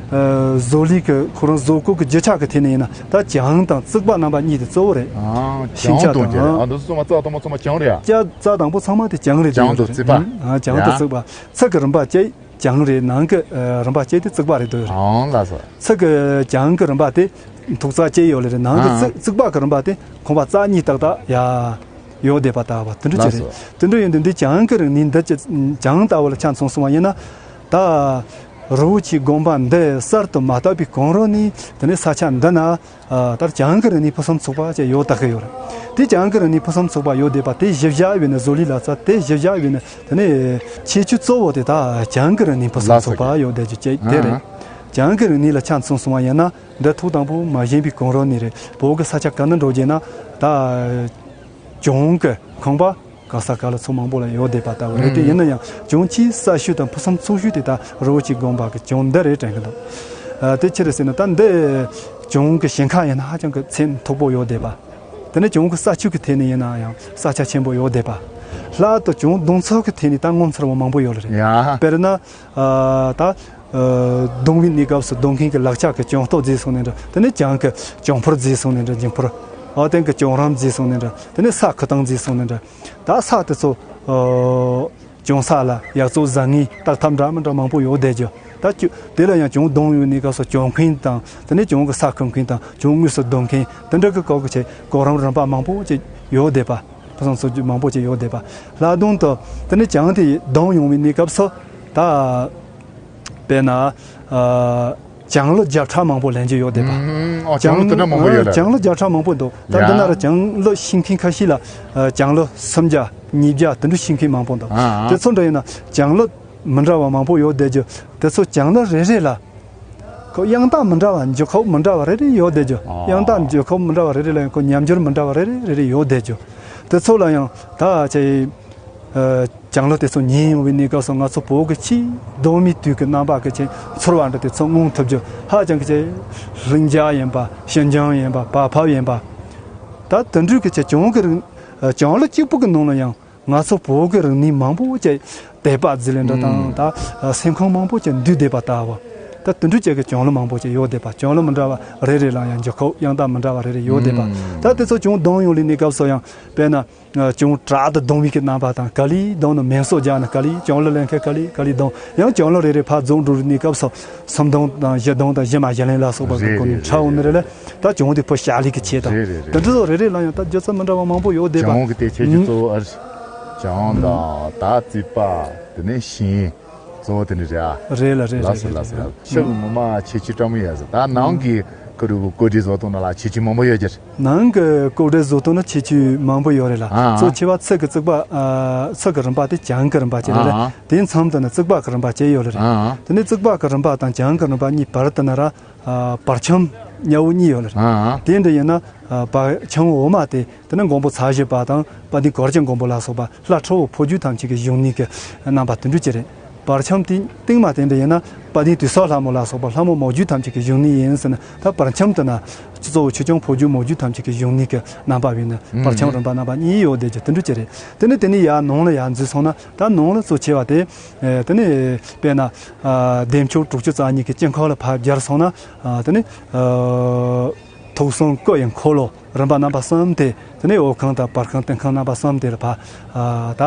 བཟོ་ལས་ཀྱི་ཁོ་རང་བཟོ་བཀོད་ཀྱི་རྒྱུ་ཆ་གི་ཐད་ནས་ཡིན་ན་ད་གྱང་དང་བརྩིགས་པ་རྣམ་པ་གཉིས་དེ་གཙོ་བོ་རེད། ཨ་ཤིང་ཆ་གྱང་དང་དང་ཨ་འདི་ཚོ་ཚང་མ་རྩ་དང་པོ་ཚང་མ་གྱང་རེད་ཨ། རྩ་རྩ་དང་པོ་ཚང་མ་དེ་གྱང་རེད། གྱང་དང་བརྩིགས་པ། ཨ་གྱང་དང་ཡ། བརྩིགས་པ། ཚིགས་ཀྱི་རིམ་པ་བཅས་གྱང་རེད། ནང་གི་ཨ་རིམ་པ་བཅས་དེ་བརྩིགས་པ་རེད་འདུག་ཨང་ལགས་སོ། ཚིགས་ཀྱི་གྱང་གི་རིམ་པ་དེ་ཐོག་རྩ་བཅས་ཡོད་ལེ་རེད། ནང་གི་ཨང་བརྩིགས་བརྩིགས་པ་གི་རིམ་པ་དེ་ཁང་པ་རྩ་གཉིས་ཏག་ཏག་ཡ་ཡོད་བསྡད་པ་ལྟ་བུ་དེ་འདྲ་ཅིག་ལགས་རེད། སོ། དེ་འདྲ་ཡིན་དུས་འདི་གྱང་གི་རིག་གནས་འདི་ཅི་གྱང་ལྟ་བུ་ལ་ཆ་མཚོན་སོང་བ་ཡིན་ན་ད་རི་བོ་ཆེ་དགོན་པ་འདི་གསར་དུ་མ་བཏབ་པའི་གོང་རོལ་ནས་དེ་ནས་ས་ཆ་འདི་ན། ཨ་ད་གྱང་གི་རིག་གནས་ཕུན་སུམ་ཚོགས་པ་ཅིག་ཡོད་ད་གི་ཡོད་རེད། དེ་གྱང་གི་རིག་གནས་ཕུན་སུམ་ཚོགས་པ་ཡོད་བསྡད་པ་དེ་གཞི་བཞག་ཡོད་ནས་བཟོ་ལས་ལག་རྩལ་དེ་གཞི་བཞག་ཡོད་ནས་དེ་ནས་ཁྱད་ཆོས་གཙོ་བོ་དེ་ད་གྱང་གི་རིག་གནས་ཕུན་སུམ་ཚོགས་པ་ཡོད་བསྡད་རྒྱུ་ཅིག་དེ་རེད། ཨ་གྱང་གི་རིག་གནས་ལ་ཆ་མཚོན་སོང་བ་ཡིན་ན་འདི་ཐོག་དང་པོ་མ་བཞེངས་པའི་གོང་རོལ་ནས་རེད། བོད་ཀྱི་ས་ཆ་ག་ན་འགྲོ་རྒྱུ་ན་ད་གྱང་གི་ཁང་པ། ག་ས་ག་ལ་ཚོ་མང་པོ་ལ་ཡོད་བསྡད་པ་ལྟ་བུ་རེད་དེ། ཨང་ཡིན་ན་ཡང་གྱང་ཆེས་གསལ་ཤོས་དང་ཕུན་སུམ་ཚོགས་ཤོས་དེ་ད་རི་བོ་ཆེ་དགོན་པ་གི་གྱང་འདི་རེད་དྲན་གི་འདུག་ཨ་དེ་ཅི་རེད་ཟེར་ན་ད་འདི་གྱང་གི་ཞེང་ཁ་ཡིན་ན་ཧ་ཅང་གི་ཚད་མཐོ་པོ་ཡོད་བསྡད་པ། དེ་ནས་གྱང་གི་ས་ཆུ་གི་ཐད་ནས་ཡིན་ན་ཡང་ས་ཆ་ཆེན་པོ་ཡོད་བསྡད་པ། ལྷག་ཏུ་གྱང་རྡུང་ཚུལ་གི་ཐད་ནས་ད་ངོ་མཚར་བ་མང་པོ་ཡོད་ལ་རེད། ཡ། དཔེར་ན་ཨ་ད་ཨ་རྡུང་བའི་གནས་སྐབས་སུ་རྡུང་མཁན་གྱི་ལག་ཆ་གི་གྱང་ལྟོ་བརྫེས་སོང་ནས་འདྲ། དེ་ནས་གྱང་གི་གྱང་ཕུར་བརྫེས་སོང་ནས་འདྲ། གྱང་ཕུར། ཨ་སྟེང་གི་གྱང་རམ་བརྫེས་སོང་ནས་འདྲ། དེ་ནས་ས་ཁུ་ཏང་བརྫེས་སོང་ནས་འདྲ། ད་ས་དེ་ཚོ་ཨ་གྱང་ས་ལ་ཡག་བཙོག་བཟང་ངན་བརྟག་ཐབས་འདྲ་མི་འདྲ་མང་པོ་ཡོད་བསྡད་རྒྱུ། ད་ཁྱོད་དེ་ལ་ཡང་གྱང་རྡུང་ཡོད་ནས་སྐབས་སུ་གྱང་མཁན་དང་དེ་ནས་གྱང་གི་ས་ཁུ་མཁན་དང་གྱང་དངོས་སུ་རྡུང་མཁན་དེ་འདྲ་གི་སྐོར་གྱི་ཆེད་གོ་རིམ་རིམ་པ་མང་པོ་ཅིག་ཡོད་བསྡད་པ། ཕུན་སུམ་ཚོགས་རྒྱུ་མང་པོ་ཅིག་ཡོད་བསྡད་པ། ལྷག་དོན་དུ་དེ་ནས་གྱང་དེ་རྡུང་ཡོང་བའི་གནས་སྐབས་སུ་ད། དཔེར་ན། ཨ་གྱང་ལོ་བརྒྱ་ཕྲག་མང་པོ་ལེན་རྒྱུ་ཡོད་བསྡད་པ། ཨང་། ཨ་གྱང་ལོ་དེ་འདྲ་མང་པོ་ཡོད་ལ། གྱང་ལོ་བརྒྱ་ཕྲག་མང་པོ་འདུག་ད་ཡ། འདི་ན་ར་གྱང་ལོ་ཤེས་མཁན་ཁ་ཤས་ལ་ཨ་གྱང་ལོ་སུམ་བརྒྱ་ཉིས་བརྒྱ་དེ་འདྲ་ཤེས་མཁན་མང་པོ་འདུག་ཨ་ཨ། དེ་ཚོ་འདྲ་ཡིན་ན་གྱང་ལོ་མི་འདྲ་བ་མང་པོ་ཡོད་བསྡད་རྒྱུ། དེ་ཚོ་གྱང་ལོ་རེ་རེ་ལ་ཁོ་དབྱངས་རྟ་མི་འདྲ་བ་འགྱུར་ཁུག་མི་འདྲ་བ་རེ་རེ་ཡོད་བསྡད་རྒྱུ། ཨ་དབྱངས་རྟ་འགྱུར་ཁུག་མི་འདྲ་བ་རེ་རེ་ལ་ཡང་ཁོ་ཉམས་འགྱུར་མི་འདྲ་བ་རེ་རེ་རེ་རེ་ཡོད་བསྡད་རྒྱུ། དེ་ཚོ་ལ་ཡང་ད་ཆ་ཡི། ཨ་གྱང་ལོ་དེ་ཚོ་ཉན་ཡོང་བའི་གནས་སྐབས་སུ་ང་ཚོ་བོད་ཀྱི་ཆེས་གདོད་མའི་དུས་ཀྱི་རྣམ་པ་གི་ཆེས་ཚོར་བ་འདྲ་དེ་ཚོ་མངོན་ཐུབ་རྒྱུ་ཧ་ཅང་གི་ཆེས་ལྷིང་འཇགས་ཡིན་པ། ཞི་འཇམ་ཡིན་པ། བག་ཕེབས་ཡིན་པ། ད་དེ་འདྲའི་གི་ཆེས་གྱང་གི་རིག་ཨ་གྱང་ལོ་གཅིག་པུ་གི་ནང་ལ་ཡང་ང་ཚོ་བོད་ཀྱི་རིག་གནས་མང་པོ་ཅིག་དད་པ་ཟིལ་ལེན་འདྲ་དང་ད་སེམས་ཁམས་མང་པོ་ཅིག་འདུས་བསྡད་པ་ལྟ་བུ། ད་དེ་འདྲའི་ཅིག་གི་གྱང་ལོ་མང་པོ་ཅིག་ཡོད་བསྡད་པ། གྱང་ལོ་མི་འདྲ་བ་རེ་རེ་ལ་ཡང་འགྱུར་ཁུག་དབྱངས་རྟ་མི་འདྲ་བ་རེ་རེ་ཡོད་བསྡད་པ། ད་དེ་ཚོ་གྱང་རྡུང་ཡོང་ལེ་གནས་སྐབས་སུ་ཡང་དཔེར་ན། ཨ་གྱང་དྲག་ཏུ་རྡུང་བའི་གི་རྣམ་པ་དང་ག་ལེར་རྡུང་ནས་མིང་སོགས་རྒྱག་ནས་ག་ལེར་གྱང་ལོ་ལེན་མཁན་ག་ལེར་ག་ལེར་རྡུང་ཡང་གྱང་ལོ་རེ་རེ་ཕར་རྫོགས་འགྲོ་བའི་གནས་སྐབས་སུ་སུམ་རྡུང་དང་བཞི་རྡུང་དང་བཞི་མ་བཞི་ལེན་ལ་སོགས་པ་གི་རེད་སྐོར་ནས་རེད་ཁྲ་འོང་ནི་རེད་ལ། ད་གྱང་དེ་ཕོ་བྱ་ལས་ཀྱི་ཆེད་དང་རེད་རེད་དེ་རེད། འདྲ་སོགས་རེ་རེ་ལ་ཡང་ད་སྒྱུ་རྩལ་མི་འདྲ་བ་མང་པོ་ཡོད་བསྡད་པ། གྱང་གི་དེ་ཁྱེད་ཀྱི་ཨུམ། གཙོ་བོ་ཨར་གྱང་དང་ད་རྩིག་པ་དེ་ནས་ཤིང་གཙོ་བོ་དེ་འདྲ་རེད་ཨ། རེད་ལ་རེད་ལགས་རེད་སོ་རེད་ལགས་རེད། སོ་ལགས། ཤག་ངོ་མ་ཁྱད་ཆོས་སྤྲང་མོ་ཡོད་ཟེར། ད་ནང་གི་ཁུ་རུ་གི་བཀོད་སྒྲིག་བཟོ་སྟངས་ནང་ལ་ཁྱད་ཆོས་མང་པོ་ཡོད་ཀྱི་རེད། ནང་གི་བཀོད་སྒྲིག་བཟོ་སྟངས་ནི་ཁྱད་ཆོས་མང་པོ་ཡོད་རེད་ལ། ཨ་ཨ། གཙོ་ཆེ་བ་ཚིགས་ཀྱི་རྩིག་པ་ཨ་ཚིགས་ཀྱི་རིམ་པ་དེ་གྱང་གི་རིམ་པ་བཅས་རེད་ལ། ཨ་ཨ། དེའི་མཚམས་དེ་ནི་རྩིག་པ་གི་རིམ་པ་བཅས་ཡོད་ལ་རེད། ཨ་ཨ། དེ་ནས་རྩིག་པ་གི་རིམ་པ་དང་གྱང་གི་རིམ་པ་གཉིས་བར་དུ་ན་ར་ཨ་བར་ཁྱམས་ཉལ་བོ་གཉིས་ཡོད་ལ་རེད། ཨ་ཨ། དེ་འདྲ་ཡིན་ན་ཨ་བར་ཁྱམས་འོག་མ་དེ་དེ་ནི་མགོན་པོ་ཚར་བཞི་པ་དང་དཔལ་ལྡན་གར་གྱི་མགོན་པོ་ལ་སོགས་པ་ལྷ་ཁྲོ་བོ་ཕོ་རྒྱུད་ཐམས་ཅད་ཀྱི་བཞུགས་གནས་ཀྱི་རྣམ་པ་དེ་འདྲ་ཅིག་རེད། བར་ཁྱམས་དེ་སྟེང་མ་དེ་འདྲ་ཡིན་ན་དཔལ་ལྡན་དུས་གསུམ་ལྷ་མོ་ལ་སོགས་པ་ལྷ་མོ་མོ་རྒྱུད་ཐམས་ཅད་ཀྱི་བཞུགས་གནས་ཡིན་ཟེར་ན། ད་བར་ཁྱམས་དེ་ན་གཙོ་བོ་ཆོས་སྐྱོང་ཕོ་རྒྱུད་མོ་རྒྱུད་ཐམས་ཅད་ཀྱི་བཞུགས་གནས་ཀྱི་རྣམ་པ་ཡིན་ན་ཨུམ། བར་ཁྱམས་རིམ་པ་རྣམ་པ་གཉིས་ཡོད་བསྡད་རྒྱུ་དེ་འདྲ་ཅིག་རེད། དེ་ནས་དེ་ནས་ཡར་ནང་ལ་ཡར་འཛུལ་སོང་ན་ད་ནང་ལ་གཙོ་ཆེ་བ་དེ་ཨེ་དེ་ནས་དཔེར་ན་ཨ་བདེ་མཆོག་དྲུག་ཅུ་རྩ་གཉིས་ཀྱི་དཀྱིལ་འཁོར་ལ་ཕར་སྦྱར་སོང་ན་ཨ་དེ་ནས་ཨ། ཐོག་གསུམ་སྐུ་ཡི་འཁོར་ལོ་རིམ་པ་རྣམ་པ་གསུམ་དེ་དེ་ནས་འོག་ཁང་དང་བར་ཁང་སྟེང་ཁང་རྣམ་པ་གསུམ་དེ་ལ་ཕར་ད་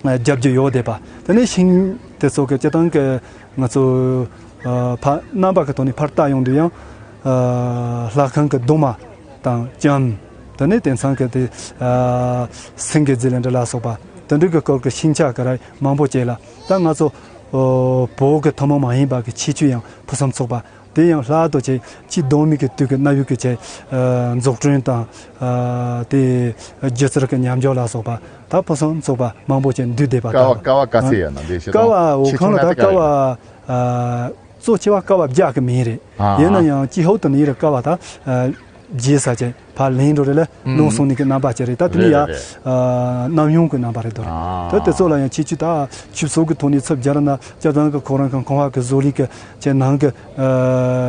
རྒྱབ་རྒྱུ་ཡོད་བསྡད་པ། དེ་ནས་ཤིང་དེ་ཚོ་གི་སྤྱི་བཏང་གི་ང་ཚོ་ཕར་རྣམ་པ་གི་ཐོག་ནས་ཕར་ལྟ་ཡོང་དུས་ཡང་ལྷ་ཁང་གི་གདུང་མ་དང་ལྕམ། དེ་ནས་དེང་སང་གི་དེ་སེང་གེ་རྫི་ལ་འདྲ་ལ་སོགས་པ་དེ་འདྲ་གི་སྐོར་གི་ཤིང་ཆ་ག་ར་མང་པོ་བྱས་ལ། ད་ང་ཚོ་བོད་གི་ཐུན་མོང་མ་ཡིན་པ་གི་ཁྱད་ཆོས་ཡང་ཕུན་སུམ་ཚོགས་པ། དེ་ཡང་ལྷག་ཏུ་ཅིག་ཅིག་གདོད་མའི་གི་དུས་ཀྱི་གནའ་བོའི་གི་ཅིག་འཛུགས་སྐྲུན་དང་དེ་སྒྱུ་རྩལ་གྱི་ཉམས་འགྱུར་ལ་སོགས་པ་ད་ཕུན་སུམ་ཚོགས་པ་མང་པོ་ཅིག་འདུས་བསྡད་པ། ཀ་བ་ཀ་བ་ག་ཚོད་ཡོད་ན་འདི་ཤི་ཀ་བ་འོ་ཁང་ལ་ད་ཀ་བ་གཙོ་ཆེ་བ་ཀ་བ་བརྒྱ་གི་མིང་རེད། ཡིན་ན་ཡང་ཅི་ཧོག་ཏུ་ནི་རེད་ཀ་བ་ད་རྗེས་ས་ཅིག་ཕར་ལེན་འགྲོ་རེ་ལ་ལུང་གསུང་ནི་གི་རྣམ་པ་ཅིག་རེད། ད་དེ་ནི་ཡ་གནམ་ཡོང་གི་རྣམ་པ་རེད་དོ། ད་དེ་ཚོ་ལ་ཡང་ཁྱད་ཆོས་ད་ཆུ་ཚོད་ཀྱི་ཐོག་ནས་ཚབ་སྦྱར་ན་སྤྱིར་བཏང་གི་ཁོ་རང་གི་ཁང་བ་གི་བཟོ་ལས་ཀྱི་ཅན་ནང་གི་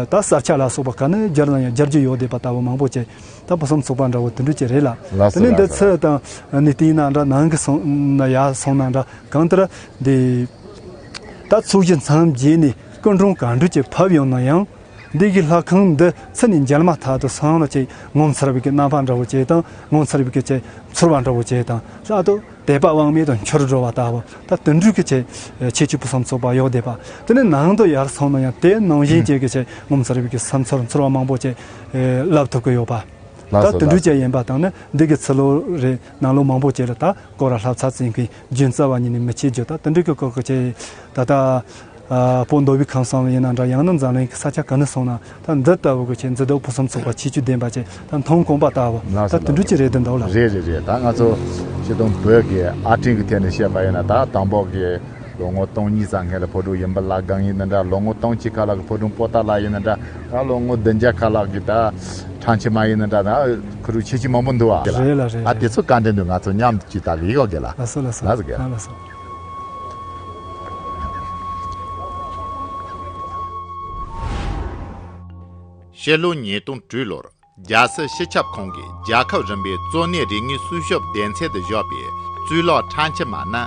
ད་ས་ཆ་ལ་སོགས་པ་ག་ནས་སྦྱར་ན་ཡང་སྦྱར་རྒྱུ་ཡོད་བསྡད་པ་ལྟ་བུ་མང་པོ་ཅིག་ད་ཕུན་སུམ་ཚོགས་པ་འདྲ་བོ་དེ་འདྲ་ཅིག་རེད་ལ། དེ་ནི་འདི་ཚོ་དང་ནི་བལྟས་ན་འདྲ་ནང་གི་སོང་ན་ཡ་སོང་ན་འདྲ་གང་ལྟར་འདི་ད་ཚོགས་ཀྱི་མཚམས་རྗེས་ནས་སྐུ་མགྲོན་ག་འདྲ་ཅིག་ཕབ་ཡོང་ན་ཡང་། འདི་གི་ལྷ་ཁང་འདི་ཚུར་ནས་མཇལ་མ་ཐག་ཏུ་སང་ལ་ཅིག་ངོ་མཚར་བའི་གི་རྣམ་པ་འདྲ་བོ་ཅིག་དང་ངོ་མཚར་བའི་གི་ཅིག་ཚོར་བ་འདྲ་བོ་ཅིག་དང་ལྷག་ཏུ་དད་པ་དབང་མེད་དུ་འཆོར་འགྲོ་བ་ལྟ་བུ་ད་དེ་འདྲ་གི་ཅིག་ཁྱད་ཆོས་ཕུན་སུམ་ཚོགས་པ་ཡོད་བསྡད་པ། དེ་ནས་ནང་དུ་ཡར་སོང་ན་ཡང་དེ་ནང་བཞིན་ཅིག་གི་ཅིག་ངོ་མཚར་བའི་གི་སེམས་ཚོར་ཚོར་བ་མང་པོ་ཅིག་ལབ་ཐུབ་ཀྱི་ཡོད་པ། ད་དེ་འདྲ་ཅིག་ཡིན་པ་དང་ནི་འདི་གི་ཚུར་ལོག་རེད་ནང་ལོགས་མང་པོ་ཅིག་ལ་ད་སྐོར་ར་ལྷ་ཚ་ཚིང་གི་རྒྱུན་རྩ་བ་ཉིད་ནས་མི་བྱེད་རྒྱུ་ད་དེ་འདྲ་གི་སྐོར་གི་ཅིག་ད་ལྟ། ཨ་བོད་མདོ་དབུས་ཁམས་གསུམ་ཡིན་ན་འདྲ་ཡང་ན་འཛམ་གླིང་གི་ས་ཆ་ག་ནས་སོང་ན་ད་འདི་ལྟ་བུ་གི་ཆེས་མཛེས་སྡུག་ཕུན་སུམ་ཚོགས་པ་ཁྱད་ཆོས་ལྡན་པ་ཅིག་ད་མཐོང་དཀོན་པ་ལྟ་བུ་ལགས་ད་སོ་དེ་འདྲ་ཅིག་རེད་དེ་འདུག་ལ། རེད་རེད་རེད། ད་ང་ཚོ་སྤྱིར་བཏང་བོད་ཀྱི་ཨར་སྐྲུན་གྱི་ཐད་ནས་བཤད་པ་ཡིན་ན་ད་དང་པོ་གི་ལོ་ངོ་སྟོང་གཉིས་ཙམ་སྔོན་ལ་ཕོ་བྲང་ཡིན་པ་ལ་སྒང་ཡིན་ན་འདྲ་ལོ་ངོ་སྟོང་གཅིག་ཁ་ལག་གི་ཕོ་བྲང་པོ་ཏཱ་ལ་ཡིན་ན་འདྲ་ད་ལོ་ངོ་བདུན་བརྒྱ་ཁ་ལག་གི་ད་ཁྲང་ཆི་མ་ཡིན་ན་འདྲ་ད་ཁུ་རུ་ཆེ་ཆེ་མང་པོ་འདུག་བ། རེད་ལ་རེད་ཨ་རེད། དེ་ཚོ་བཀའ་འདྲི་འདུག་ང་ཚོ་མཉམ་དུ་ཅིག་ད་ལ་ཡིག་གོ་གི་ལ་ལགས་སོ་ལགས་སོ་ལགས་སོ་གི་ལ། ལགས་སོ། ཕྱི་ལོ་ཉིས་སྟོང་དྲུག་ལོར་རྒྱལ་སྲིད་སྤྱི་ཁྱབ་ཁང་གིས་རྒྱལ་ཁབ་རིམ་པའི་གཙོ་གནད་རིག་དངོས་སྲུང་སྐྱོབ་སྡེ་ཚན་དུ་བཞག་པའི་གཙུག་ལག་ཁྲང་ཆི་མ་ནི་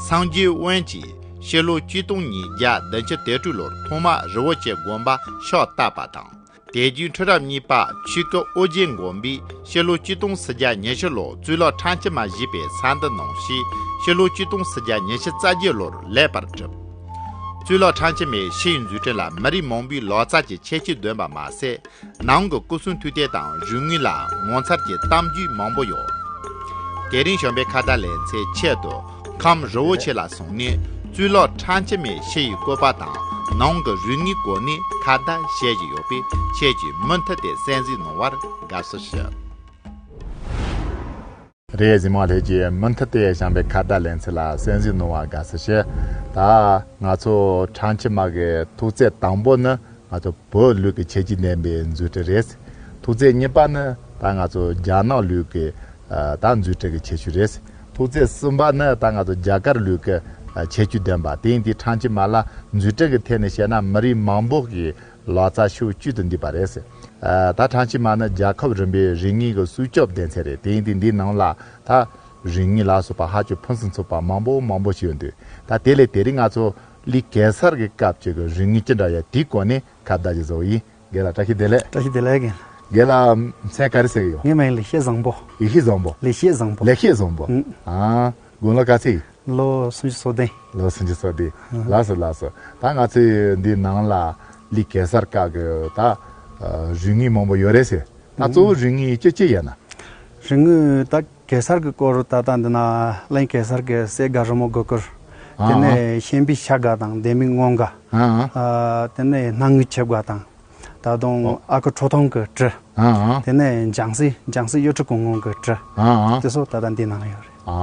སངས་རྒྱས་དབོན་གྱིས་ཕྱི་ལོ་ཆིག་སྟོང་ཉིས་བརྒྱ་བདུན་ཅུ་དོན་དྲུག་ལོར་ཐོག་མར་རི་བོ་ཆེ་དགོན་པ་ཕྱག་བཏབ་པ་དང་། དེ་རྗེས་ཁྲི་རབས་གཉིས་པ་ཆོས་ཀྱི་ཨོ་རྒྱན་མགོན་པོས་ཕྱི་ལོ་ཆིག་སྟོང་སུམ་བརྒྱ་ཉི་ཤུ་ལོར་གཙུག་ལག་ཁྲང་ཆི་མ་ཞེས་པའི་ས་འདི་གནང་ཞིང་ཕྱི་ལོ་ཆིག་སྟོང་སུམ་བརྒྱ་ཉི་ཤུ་རྩ་བརྒྱད་ལོར་ལེགས་པར་གྲུབ། གཙུག་ལག་ཁྲང་ཆི་མའི་ཕྱིའི་འཛུགས་སྐྲུན་ལ་མི་རིགས་མང་པོའི་ལག་རྩལ་གྱི་ཁྱད་ཆོས་ལྡན་པ་མ་ཟད། ནང་གི་སྐུ་གསུང་ཐུགས་རྟེན་དང་རིག་དངོས་ལ་ངོ་མཚར་གྱི་གཏམ་རྒྱུད་མང་པོ་ཡོད། དེ་རིང་བྱམས་པའི་ཁ་བརྡ་ལེ་ཚན་ཆེད་དུ་ཁམས་རི་བོ་ཆེ་ལ་སོང་ནས་གཙུག་ལག་ཁྲང་ཆི་མའི་ཕྱི་ཡི་བཀོད་པ་དང་ནང་གི་རིག་དངོས་སྐོར་ནས་ཁ་བརྡ་བྱེད་བཞིན་ཡོད་པས་ཁྱེད་ཀྱིས་མུ་མཐུད་དེ་གསན་གཟིགས་གནང་བར་དགའ་བསུ་ཞུ། རེད། གཟིགས་མོ་ལྷན་རྒྱས་མུ་མཐུད་དེ་བྱམས་པའི་ཁ་བརྡ་ལེ་ཚན་ལ་གསན་གཟིགས་གནང་བར་དགའ་བསུ་ཞུ། ད་ང་ཚོ་ཁྲང་ཆི་མ་གི་ཐུགས་བརྩེ་དང་པོ་ནི། ང་ཚོ་བོད་ལུགས་ཀྱི་ཁྱད་ཆོས་ལྡན་པའི་མཛོད་བྲེ་རེད། ཐུགས་བརྩེ་གཉིས་པ་ནི་ད་ང་ཚོ་རྒྱ་ནག་ལུགས་ཀྱི་ཨ་ད་མཛོད་བྲེ་གི་ཁྱད་ཆོས་རེད། ཐུགས་བརྩེ་གསུམ་པ་ནི་ད་ང་ཚོ་རྒྱ་གར་ལུགས་ཀྱི་ཨ་ཁྱད་ཆོས་ལྡན་པ་དེ་ཡིན་དུས་ཁྲང་ཆི་མ་ལ་མཛོད་བྲེ་གི་ཐད་ནས་བཤད་ན་མི་རིགས་མང་པོ་གི་ལག་རྩལ་ཕྱོགས་བཅུ་དུ་འདུས་པ་རེད། ཨ་ད་ཁྲང་ཆི་མ་ནི་རྒྱལ་ཁབ་རིམ་པའི་རིག་དངོས་ཀྱི་སྲུང་སྐྱོབ་སྡེ་ཚན་རེད། དེ་ཡིན་དུས་འདིའི་ནང་ལ་ད་རིག་དངོས་ལ་སོགས་པ་ཧ་ཅང་ཕུན་སུམ་ཚོགས་པ་མང་པོ་མང་པོ་ཞིག་ཡོད་འདུག་ད་དེ་ལས་དེ་རིང་ང་ཚོ་ལི་གེ་སར་གྱི་སྐབས་ཀྱི་རིག་དངོས་ཅི་འདྲ་ཡོད་དེའི་སྐོར་ནས་ཁ་བརྡ་ཅིག་བཟོ་གི་ཡིན། རྒན་ལགས་བཀྲ་ཤིས་བདེ་ལེགས། བཀྲ་ཤིས་བདེ་ལེགས་རྒན། རྒན་ལགས་མཚན་ག་རེ་ཟེར་གི་ཡོད། ངའི་མིང་ལེགས་བཤད་བཟང་པོ། ཡེ་ཤེས་བཟང་པོ། ལེགས་བཤད་བཟང་པོ། ལེགས་བཤད་བཟང་པོ། ཨུ། ཨ། དགུང་ལོ་ག་ཚོད་ཡིན། ལོ་སུམ་ཅུ་སོ་བདུན། ལོ་སུམ་ཅུ་སོ་བདུན། ཨ། ལགས་སོ་ལགས་སོ། ད་ང་ཚོའི་འདི་ནང་ལ་ལི་གེ་སར་སྐབས་ཀྱི་ད་རིག་དངོས་མང་པོ་ཡོད་རེད་ཟེར། ད་གཙོ་བོ་རིག་དངོས་ཅི་ཅི་ཡོད་ན། རིག་དངོས་ད་གེ་སར་གྱི་སྐོར་ད་ལྟ་འདི་ན་གླིང་གེ་སར་གྱི་གསེར་སྒ་རི་མོ་དགུ་སྐོར། དེ་ཨ་ནས་ཤན་པའི་ཤ་སྒ་དང་ལྡེ་མིག་སྔོན་སྒ། ཨ་ཨ། ཨ་དེ་ནས་སྣང་ངུའི་ཆུ་སྒ་དང་། ད་དུང་ཨོ། ཨ་ཁུ་ཁྲོ་ཐུང་གི་གྲི། ཨ་ཨ། དེ་ནས་འཇང་སྲས་འཇང་སྲས་གཡུ་ཁྲི་གུང་སྔོན་གྱི་གྲི། ཨ་ཨ། དེ་ཚོ་ད་ལྟ་འདི་ནང་ཡོད་རེད། ཨ་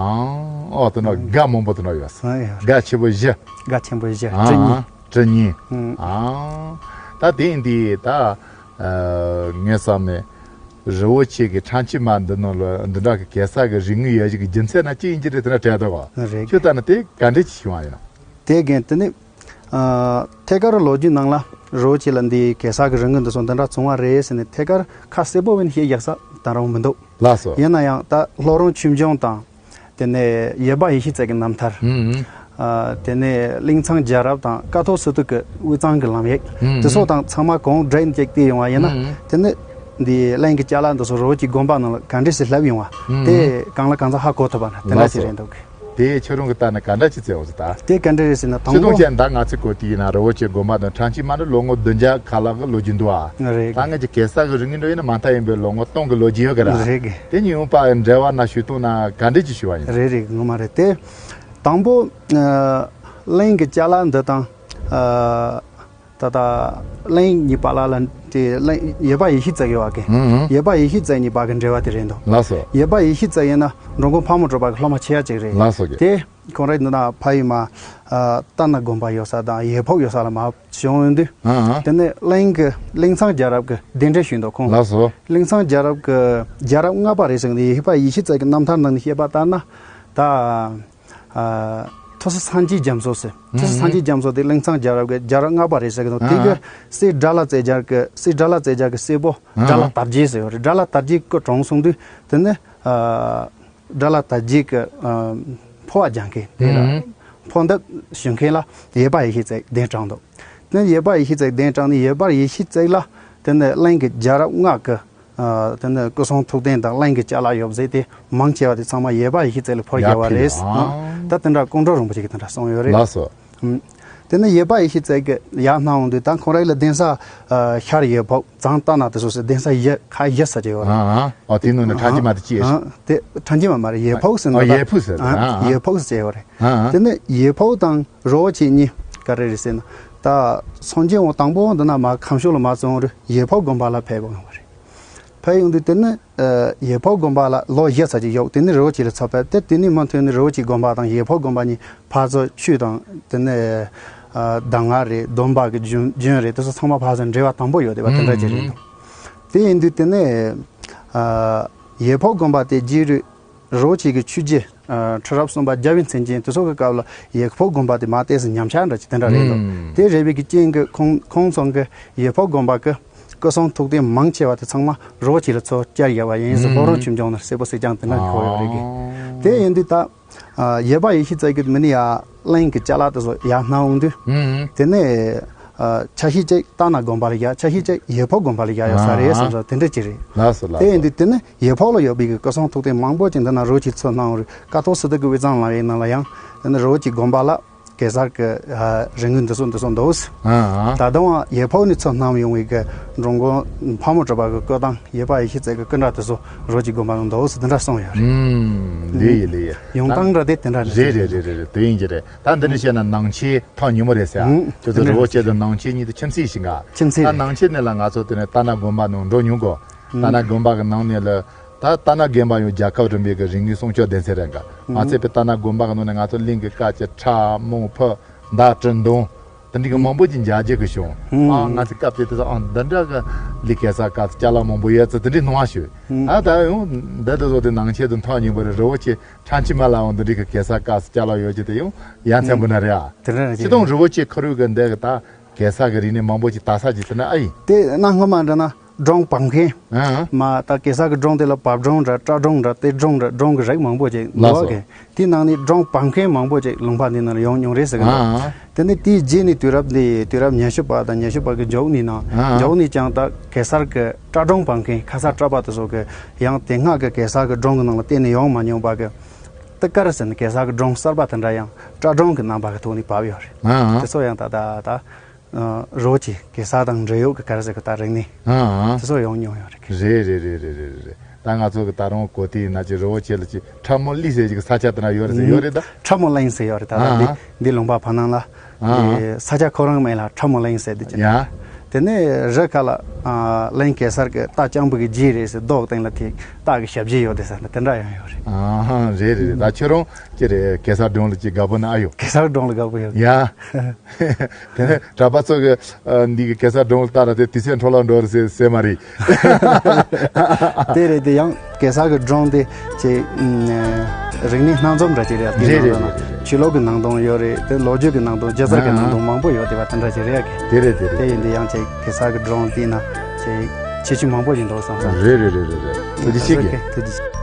ཨོ་དེ་ནང་སྒ་མང་པོ་དེ་ནང་ཡོད། ཨ་ཡོད་རེད། སྒ་ཆེན་པོ་བཞི། སྒ་ཆེན་པོ་བཞི་ཨ་ཨ། གྲི་གཉིས། གྲི་གཉིས། ཨུ། ཨ་ད་དེ་འདི་ད་ངས་བསམ་ནས། རི་བོ་ཆེ་གི་ཁྲང་ཆི་མ་འདི་ནང་ལ་འདི་འདྲ་གི་གེ་སར་གི་རིག་དངོས་ཡོད་ཅིག་གི་རྒྱུ་མཚན་ན་ཅི་ཡིན་གྱི་རེད་དེ་ན་དྲན་འདུག་ག་རེད། ཁྱོད་ལྟ་ན་དེ་ག་འདྲས་ཅིག་བྱུང་བ་ཡིན་ནམ། དེ་རྒན་དེ་ནི་ཨ་ཐད་ཀར་ལོ་རྒྱུས་ནང་ལ་རི་བོ་ཆེ་ལ་འདི་གེ་སར་གི་རིག་དངོས་འདི་ཚོ་འདི་འདྲ་བྱུང་བ་རེད་ཟེར་ནས་ཐད་ཀར་ཁ་གསལ་པོ་བས་ནས་བཤད་ཡག་ས་ད་རུང་མི་འདུག་ལགས་སོ། ཡིན་ན་ཡང་ད་ལྷོ་རོང་ཆོས་འབྱུང་དང་། དེ་ནས་ཡེར་པ་ཡེ་ཤེས་རྩེ་གི་རྣམ་ཐར། ཨུ་ཨུ། ཨ་དེ་ནས་གླིང་ཚང་རྒྱལ་རབས་དང་ཀཿཐོག་སི་ཏུ་གི་དབུས་གཙང་གི་ལམ་ཡིག་ཨུ་ཨུ། དེ་ཚོ་དང་ཚང་མ་གང་སྦྲེལ་ནས་ཅིག་བལྟས་ཡོང་བ་ཡིན་ན། ཨུ་ཨུ། དེ་ནི་ འདི་གླིང་གི་ཅ་ལག་འདི་ཚོ་རི་བོ་ཆེ་དགོན་པ་ནང་ལ་ག་འདྲས་སེ་ལྷབ་ཡོང་བ། ཨུམ། དེ་གང་ལ་གང་འཚམ་ཧ་གོ་ཐུབ་པ་ན་དེ་འདྲ་ཞིག་རེད་འདུག་གི། དེ་ཁྱོད་རང་གི་ལྟ་ན་ག་འདྲ་ཅིག་བཙལ་འོང་ཟེར་ད། དེ་ག་འདྲ་རེད་ཟེར་ན་དང་པོ། ཆེ་མཐོང་ཅན་ད་ང་ཚོས་གོ་དུས་ཡིན་ན་རི་བོ་ཆེ་དགོན་པ་དང་ཕྲན་གྱིས་མ་འདྲ་ལོ་ངོ་བདུན་བརྒྱ་ཁ་ལག་གི་ལོ་རྒྱུས་འདུག་ཨ། རེད། ད་ངས་ཀྱི་གེ་སར་གི་རིག་གནས་འགྲོ་ཡིན་ན་མ་མཐའ་ཡིན་པའི་ལོ་ངོ་སྟོང་གི་ལོ་རྒྱུས་ཡོད་གི་ར། རེད་གི། དེ་གཉིས་ཡོང་པ་འབྲེལ་བ་ན་ཞུས་དང་ན་ག་འདྲས་ཅིག་ཞུ་བ་ཡིན། རེད་རེད། ངོ་མ་རེད་དེ། དང་པོ། ཨ། གླིང་གི་ཅ་ལག་འདི་དང་། ཨ། ད་ལྟ་གླིང་གཉིས་བར་ལ་ལ་དེ་གླིང་ཡེར་པ་ཡེ་ཤེས་རྩེ་ཡོད་བ་གི། ཧུམ་ཧུམ། ཡེར་པ་ཡེ་ཤེས་རྩེ་གཉིས་བར་གི་འབྲེལ་བ་དེ་རེད་འདུག་ལགས་སོ། ཡེར་པ་ཡེ་ཤེས་རྩེ་ཡིན་ན་འགྲོ་མགོན་ཕག་མོ་གྲུ་པ་གི་སློབ་མ་ཆེ་ཡ་ཅིག་རེད། ལགས་སོ་གི། དེ་ཁོང་རང་ནི་ཕ་ཡུལ་མ། ཨ། རྟ་ནག་དགོན་པ་ཡོད་ས་དང་ཡེ་ཕུག་ཡོད་ས་ལ་མ་བྱུང་ཡོང་དུས། ཨ་ཨ། དེ་ནས་གླིང་གི་གླིང་ཚང་རྒྱལ་རབས་ཀྱི་གདན་འདྲེན་ཞུས་འདུག་ཁོང་། ལགས་སོ། གླིང་ཚང་རྒྱལ་རབས་ཀྱི་རྒྱལ་རབས་ལྔ་པ་རེད་ཟེར་གི་འདུག་ཡེར་པ་ཡེ་ཤེས་རྩེ་གི་རྣམ་ཐར་ནང་ནས་བཤད་པ་ལྟར་ན། ད། ཨ། ཐུ་སི་སངས་རྒྱས་རྒྱ་མཚོ་ཟེར། ཐུ་སི་སངས་རྒྱས་རྒྱ་མཚོ་དེ་གླིང་ཚང་རྒྱལ་རབས་ཀྱི་རྒྱལ་རབས་ལྔ་པ་རེད་ཟེར་གི་འདུག་དེ་གི་ཨ་ཨ། སྲས་དགྲ་ལྷ་རྩེ་རྒྱལ་གི་སྲས་དགྲ་ལྷ་རྩེ་རྒྱལ་གི་སྲས་པོ་ཨ་ཨ། དགྲ་ལྷ་དར་རྒྱས་ཟེར་ཡོད་རེད། དགྲ་ལྷ་དར་རྒྱས་སྐུ་གྲོངས་སོང་དུས་དེ་ནས། ཨ། དགྲ་ལྷ་དར་རྒྱས་ཀྱི། ཨ། འཕོ་བ་རྒྱག་མཁན་དེ་ལ། ཨུམ། འཕོ་འདེབས་ཞུ་མཁན་ལ་ཡེར་པ་ཡེ་ཤེས་རྩེ་གདན་དྲངས་འདུག་དེ་ནས་ཡེར་པ་ཡེ་ཤེས་རྩེ་གདན་དྲངས་ནས་ཡེར་པ་ཡེ་ཤེས་རྩེ་ལ་དེ་ནས་གླིང་གི་རྒྱལ་རབས་ལྔ་གི། ཨ། དེ་ནས་སྐུ་གསུང་ཐུགས་རྟེན་དང་གླིང་གི་ཅ་ལག་ཡོད་ཟེར་དེ་མང་ཆེ་བ་དེ་ཚང་མ་ཡེར་པ་ཡེ་ཤེས་རྩེ་ལ་འཕོ་རྒྱག་པ་རེད། ཡར་ཕེབས། ཨ། ཨ། ད་དེ་འདྲ་ཀོང་སྤྲུལ་རིན་པོ་ཆེ་གིས་དེ་འདྲ་གསུངས་ཡོད་རེད། ལགས་སོ། ཨུམ། དེ་ནས་ཡེར་པ་ཡེ་ཤེས་རྩེ་གི་ཡར་སྣང་འོང་དུས་ད་ཁོང་རང་ལ་གདན་ས། ཨ། ཤར་ཡེ་ཕུག་གཙང་རྟ་ནག་དེ་སོགས་སུ་གདན་ས་བཞི་ཁག་བཞི་ཟེར་གྱི་ཡོད་རེད། ཨ་ཨ། ཨ། དེ་ནང་ནས་ཕྲན་གྱིས་མ་དེ་ཅི། ཨ། དེ་ཕྲན་གྱིས་མ་མ་རེད། ཡེ་ཕུག་ཟེར་ཨ། ནོ་ད། ཡེ་ཕུག་ཟེར། ཨ། ཨ། ཡེ་ཕུག་ཟེར་ཡོད་རེད། ཨ་ཨ། དེ་ནས་ཡེ་ཕུག་དང་རི་བོ་ཆེ་གཉིས་ག་རེ་རེད་ཟེར་ན། ད་སངས་རྒྱས་དབང་དང་པོ་འདི་ན་མ་ཁམས་ཕྱོགས་ལ་མ་སོང་རུ་ཡེ་ཕུག་དགོན་པ་ལ་ཕེབས་ཡོང་བ་རེད། ཕེབས་ཡོང་དུས་དེ་ནས། ཨ། ཡེ་ཕུག་དགོན་པ་ལ་ལོ་བཞི་ཙམ་ཅིག་ཡོད། དེ་ནས་རི་བོ་ཆེ་ལ་ཚུར་ཕེབས་ཏེ་དེ་ནས་མུ་མཐུད་ནས་རི་བོ་ཆེ་དགོན་པ་དང་ཡེ་ཕུག་དགོན་པ་གཉིས་ཕར་ཚུར་ཆོས་དང་དེ་ནས། ཨ། གདམས་ངག་རེད། སྡོམ་པ་གི་རྒྱུན་རྒྱུན་རེད། དེ་ཚོ་ཚང་མ་ཕར་ཚུར་འབྲེལ་བ་དམ་པོ་ཡོད་བསྡད་པ་དེ་འདྲ་ཅིག་རེད་འདུག་དེ་ཡིན་དུས་དེ་ནས། ཨ། ཡེ་ཕུག་དགོན་པ་དེ་རྗེས་རུ་རི་བོ་ཆེ་གི་ཆོས་རྗེ། ཨ། ཁྲི་རབས་གསུམ་པ་རྒྱལ་བའི་མཚན་ཅན་དེ་ཚོ་གི་སྐབས་ལ་ཡེ་ཕུག་དགོན་པ་དེ་མར་ཏོག་ཙམ་ཉམས་ཆག་འདྲ་ཅིག་དེ་འདྲ་རེད་འདུག་དེ་རེད་པའི་གི་རྐྱེན་གྱིས་ཁོང་ཁོང་ཚང་གི་ཡེ་ཕུག་དགོན་པ་གི་སྐུ་གསུང་ཐུགས་རྟེན་མང་ཆེ་བ་དེ་ཚང་མ་རི་བོ་ཆེ་ལ་ཚུར་བསྐྱལ་ཡོད་པ་ཡིན་ཟེར། སློབ་དཔོན་ཆོས་འབྱུང་ནས་གསལ་པོ་གསལ་རྐྱང་དེ་འདྲ་གོ་ཡོད་རེད་གི། དེ་ཡིན་དུས་ད། ཨ། ཡེར་པ་ཡེ་ཤེས་རྩེ་གི་མི་ནི་ཡ་གླིང་གི་ཅ་ལག་དེ་ཚོ་ཡར་སྣང་འོང་དུས། ཨུམ། དེ་ནས། ཨ། ཆ་ཤས་གཅིག་རྟ་ནག་དགོན་པ་ལ་བཞག་ཆ་ཤས་གཅིག་ཡེ་ཕུག་དགོན་པ་ལ་བཞག་ཡོད་ས་རེད་བསམ་ས་དེ་འདྲ་ཅིག་རེད། ལགས་སོ་ལགས་སོ། དེ་ཡིན་དུས་དེ་ནས་ཡེ་ཕུག་ལ་ཡོད་པའི་གི་སྐུ་གསུང་ཐུགས་རྟེན་མང་པོ་ཅིག་འདི་ན་རི་བོ་ཆེ་ཚུར་སྣང་འོང་རུ་ཀཿཐོག་སི་ཏུ་གི་དབུས་གཙང་ལམ་ཡིག་ནང་ལ་ཡང་དེ་ནས་རི་བོ་ཆེ་དགོན་པ་ལ་གེ་སར་གི། ཨ། རིག་དངོས་འདི་ཚོ་འདི་ཚོ་འདུག་ཨ་ཨ། ད་དུང་ཡེ་ཕུག་ནས་ཚུར་སྣང་ཡོང་བའི་གི་འགྲོ་མགོན་ཕག་མོ་གྲུ་པ་གི་སྐུ་ཐང་ཡེར་པ་ཡེ་ཤེས་རྩེ་གི་སྐུ་འདྲ་དེ་ཚོ་རི་བོ་ཆེ་དགོན་པ་ལ་འདུག་ཟེར་དེ་འདྲ་གསུངས་ཡོད་རེད། ཨུམ། ལེགས་ཡིན་ལེགས་ཡིན། ཡོང་སྟངས་འདྲ་དེ་དེ་འདྲ་རེད། རེད་རེད་རེད་རེད། དེ་ཡིན་གྱི་རེད། ད་འདི་འདྲ་བཤད་ན་ནང་ཆེན་ཐག་ཉེ་མོ་རེད་ཟེར་ཨ། ཨུམ། ཁྱོད་ཚོ་རི་བོ་ཆེ་དང་ནང་ཆེན་གཉིས་དེ་ཁྱིམ་མཚེས་ཤིག་ག་ཁྱིམ་མཚེས་ད་རེད། ནང་ཆེན་ནས་ལ་ང་ཚོ་དེ་ནས་རྟ་ནག་དགོན་པ་ནང་འགྲོ་མྱོང་གོ་ཨུམ། རྟ་ནག་དགོན་པ་གི་ནང་ནས་ལ་ད་རྟ་ནག་དགོན་པ་ཡང་རྒྱལ་ཁབ་རིམ་པའི་གི་རིག་གནས་སྲུང་སྐྱོབ་སྡེ་ཚན་རེད་ག་ང་ཚོས་པའི་རྟ་ནག་དགོན་པ་གི་ནང་ནས་ང་ཚོ་གླིང་གི་སྐད་ཀྱི་ཁྲ་མོ་ཕུ་མདའ་གྲི་མདུང་། དེ་འདྲའི་གི་མང་པོ་ཅིག་མཇལ་རྒྱུ་གི་བྱུང་། ཨ། ང་ཚོའི་སྐབས་དེ་དུས་ཨ་འདི་འདྲ་གི་ལི་གེ་སར་སྐབས་སུ་ཅ་ལག་མང་པོ་ཡོད་ཚེ་དེ་འདྲའི་སྣང་བ་ཞུ། ཨ་ད་ཡང་འདི་དུས་ཚོ་དེ་ནང་ཆེན་དུ་ཐག་ཉེ་པོ་རེད། རི་བོ་ཆེ་ཁྲ་འཆི་མ་ལའང་འདི་འདྲའི་གི་གེ་སར་སྐབས་སུ་ཅ་ལག་ཡོད་ཀྱི་དེ་ཡང་ཡ་མཚན་པོ་ན་རེད་ཨ། དེ་འདྲ་རེད། སྤྱིར་བཏང་རི་བོ་ཆེ་ཁུ་རུ་གི་འདི་གི་ད་གེ་སར་གི་རིག་གནས་མང་པོ་ཅིག་དར་ས་ཅིག་དེ་ན་ཨ་ཡིན། དེ་གནའ་སྔ་མ་འདྲ་ན། སྒྲུང་བབས་མཁན། ཨ། མ་ད་གེ་སར་གི་སྒྲུང་དེ་ལ་བབས་སྒྲུང་འདྲ་སྐྲ་སྒྲུང་འདྲ་གཏེར་སྒྲུང་འདྲ་སྒྲུང་གི་རིགས་མང་པོ་ཅིག་འདུག་གི། དེའི་ནང་ནས་སྒྲུང་བབས་མཁན་མང་པོ་ཅིག་ལུང་པ་འདི་ནང་ལ་ཡོང་མྱོང་རེད་ཟེར་གི་འདུག་ཨ། དེ་ནས་དེའི་རྗེས་ནས་དུས་རབས་འདི་དུས་རབས་ཉི་ཤུ་པ་དང་ཉི་ཤུ་པ་གི་མཇུག་ནས་ནང་ཨ། མཇུག་ནས་ཀྱང་ད་གེ་སར་གི་སྐྲ་སྒྲུང་བབས་མཁན་ཁ་སར་སྐྲ་པ་དེ་ཚོ་གི་ཡང་དེ་སྔ་གི་གེ་སར་གི་སྒྲུང་གི་ནང་ལ་གཏན་ནས་ཡོང་མ་མྱོང་པ་གི། ཏི་ཀར་ཟེར་ནས་གེ་སར་གི་སྒྲུང་གསར་པ་དེ་འདྲ་ཡང་སྐྲ་སྒྲུང་གི་རྣམ་པ་གི་ཐོག་ནས་བབས་ཡོད་རེད། ཨ། དེ་ཚོ་ཡང་ད་ད་ད། རི་བོ་ཆེ་གེ་སར་དང་འབྲེལ་ཡོད་ཀྱི་ག་རེ་ཟེར་གི་ད་རིག་གནས། ཨ་ཨ། དེ་ཚོ་ཡོང་མྱོང་ཡོད་རེད། རེད་རེད། ད་ང་ཚོ་གི་ད་རུང་གོ་ཐོས་ཡིན་ན་ཅིག་རི་བོ་ཆེ་ལ་ཅིག་ཁྲ་མོ་གླིང་ཟེར་ཅིག་ས་ཆ་དེ་ན་ཡོད་རེད་ཟེར་ཡོད་རེད་ད། ཁྲ་མོ་གླིང་ཟེར་ཡོད་རེད་ད། ཨ་ཨ། འདི་འདི་ལུང་པ་ཕ་ནང་ལ། ཨ་ཨ། འདི་ས་ཆ་ཁོ་རང་མིང་ལ་ཁྲ་མོ་གླིང་ཟེར་འདི་ཅིག་ཡ། དེ་ནས་རི་ཁ་ལ། ཨ། གླིང་གེ་སར་གི་རྟ་རྐྱང་པོ་གི་རྗེས་རེད་ཟེར་རྡོ་གི་སྟེང་ལ་དེ་སྟག་གི་ཞབས་རྗེས་ཡོད་དེ་ཟེར་ན་དེ་འདྲ་ཡང་ཡོད་རེད། ཨ་ཧ་རེད་རེད་རེད། ད་ཁྱོད་རང་ཅི་རེད་གེ་སར་སྒྲུང་ལ་ཅིག་དགའ་པོ་ན་ཨ་ཡོད། གེ་སར་སྒྲུང་ལ་དགའ་པོ་ཡོད། ཡ། དེ་ནས་གྲྭ་པ་ཚོ་གི་ཨ། འདི་གི་གེ་སར་སྒྲུང་ལྟར་དེ་དུས་ཚོད་འཕྲོ་བརླག་འགྲོ་རེད་ཟེར་ཟེར་མ་རེད། དེ་རེད་དེ་ཡང་གེ་སར་གི་སྒྲུང་དེ་ཅིག་ཨུམ། རིག་གནས་སྣ་འཛོམས་འདྲ་ཅིག་རེད། དེ་རེད་ནང་ལ་རེད་རེད་རེད། ཆོས་ལུགས་ཀྱི་ནང་དོན་ཡོད་རེད་དེ་ལོ་རྒྱུས་ཀྱི་ནང་དོན་སྒྱུ་རྩལ་གྱི་ནང་དོན་མང་པོ་ཡོད་དེ་བ་དེ་འདྲ་ཅིག་རེད་གི། དེ་རེད་དེ་རེད། དེ་ཡིན་དེ་ཡང་ཅིག་གེ་སར་གི་སྒྲུང་དེ་ན་ཅིག་ཁྱད་ཆོས་མང་པོ་ཞིག་འདུག་བསམ་བསམ། རེད་རེད་རེད་རེད་རེད། ཐུགས་རྗེ་ཆེ་གི། ཐུགས་རྗེ་ཆེ།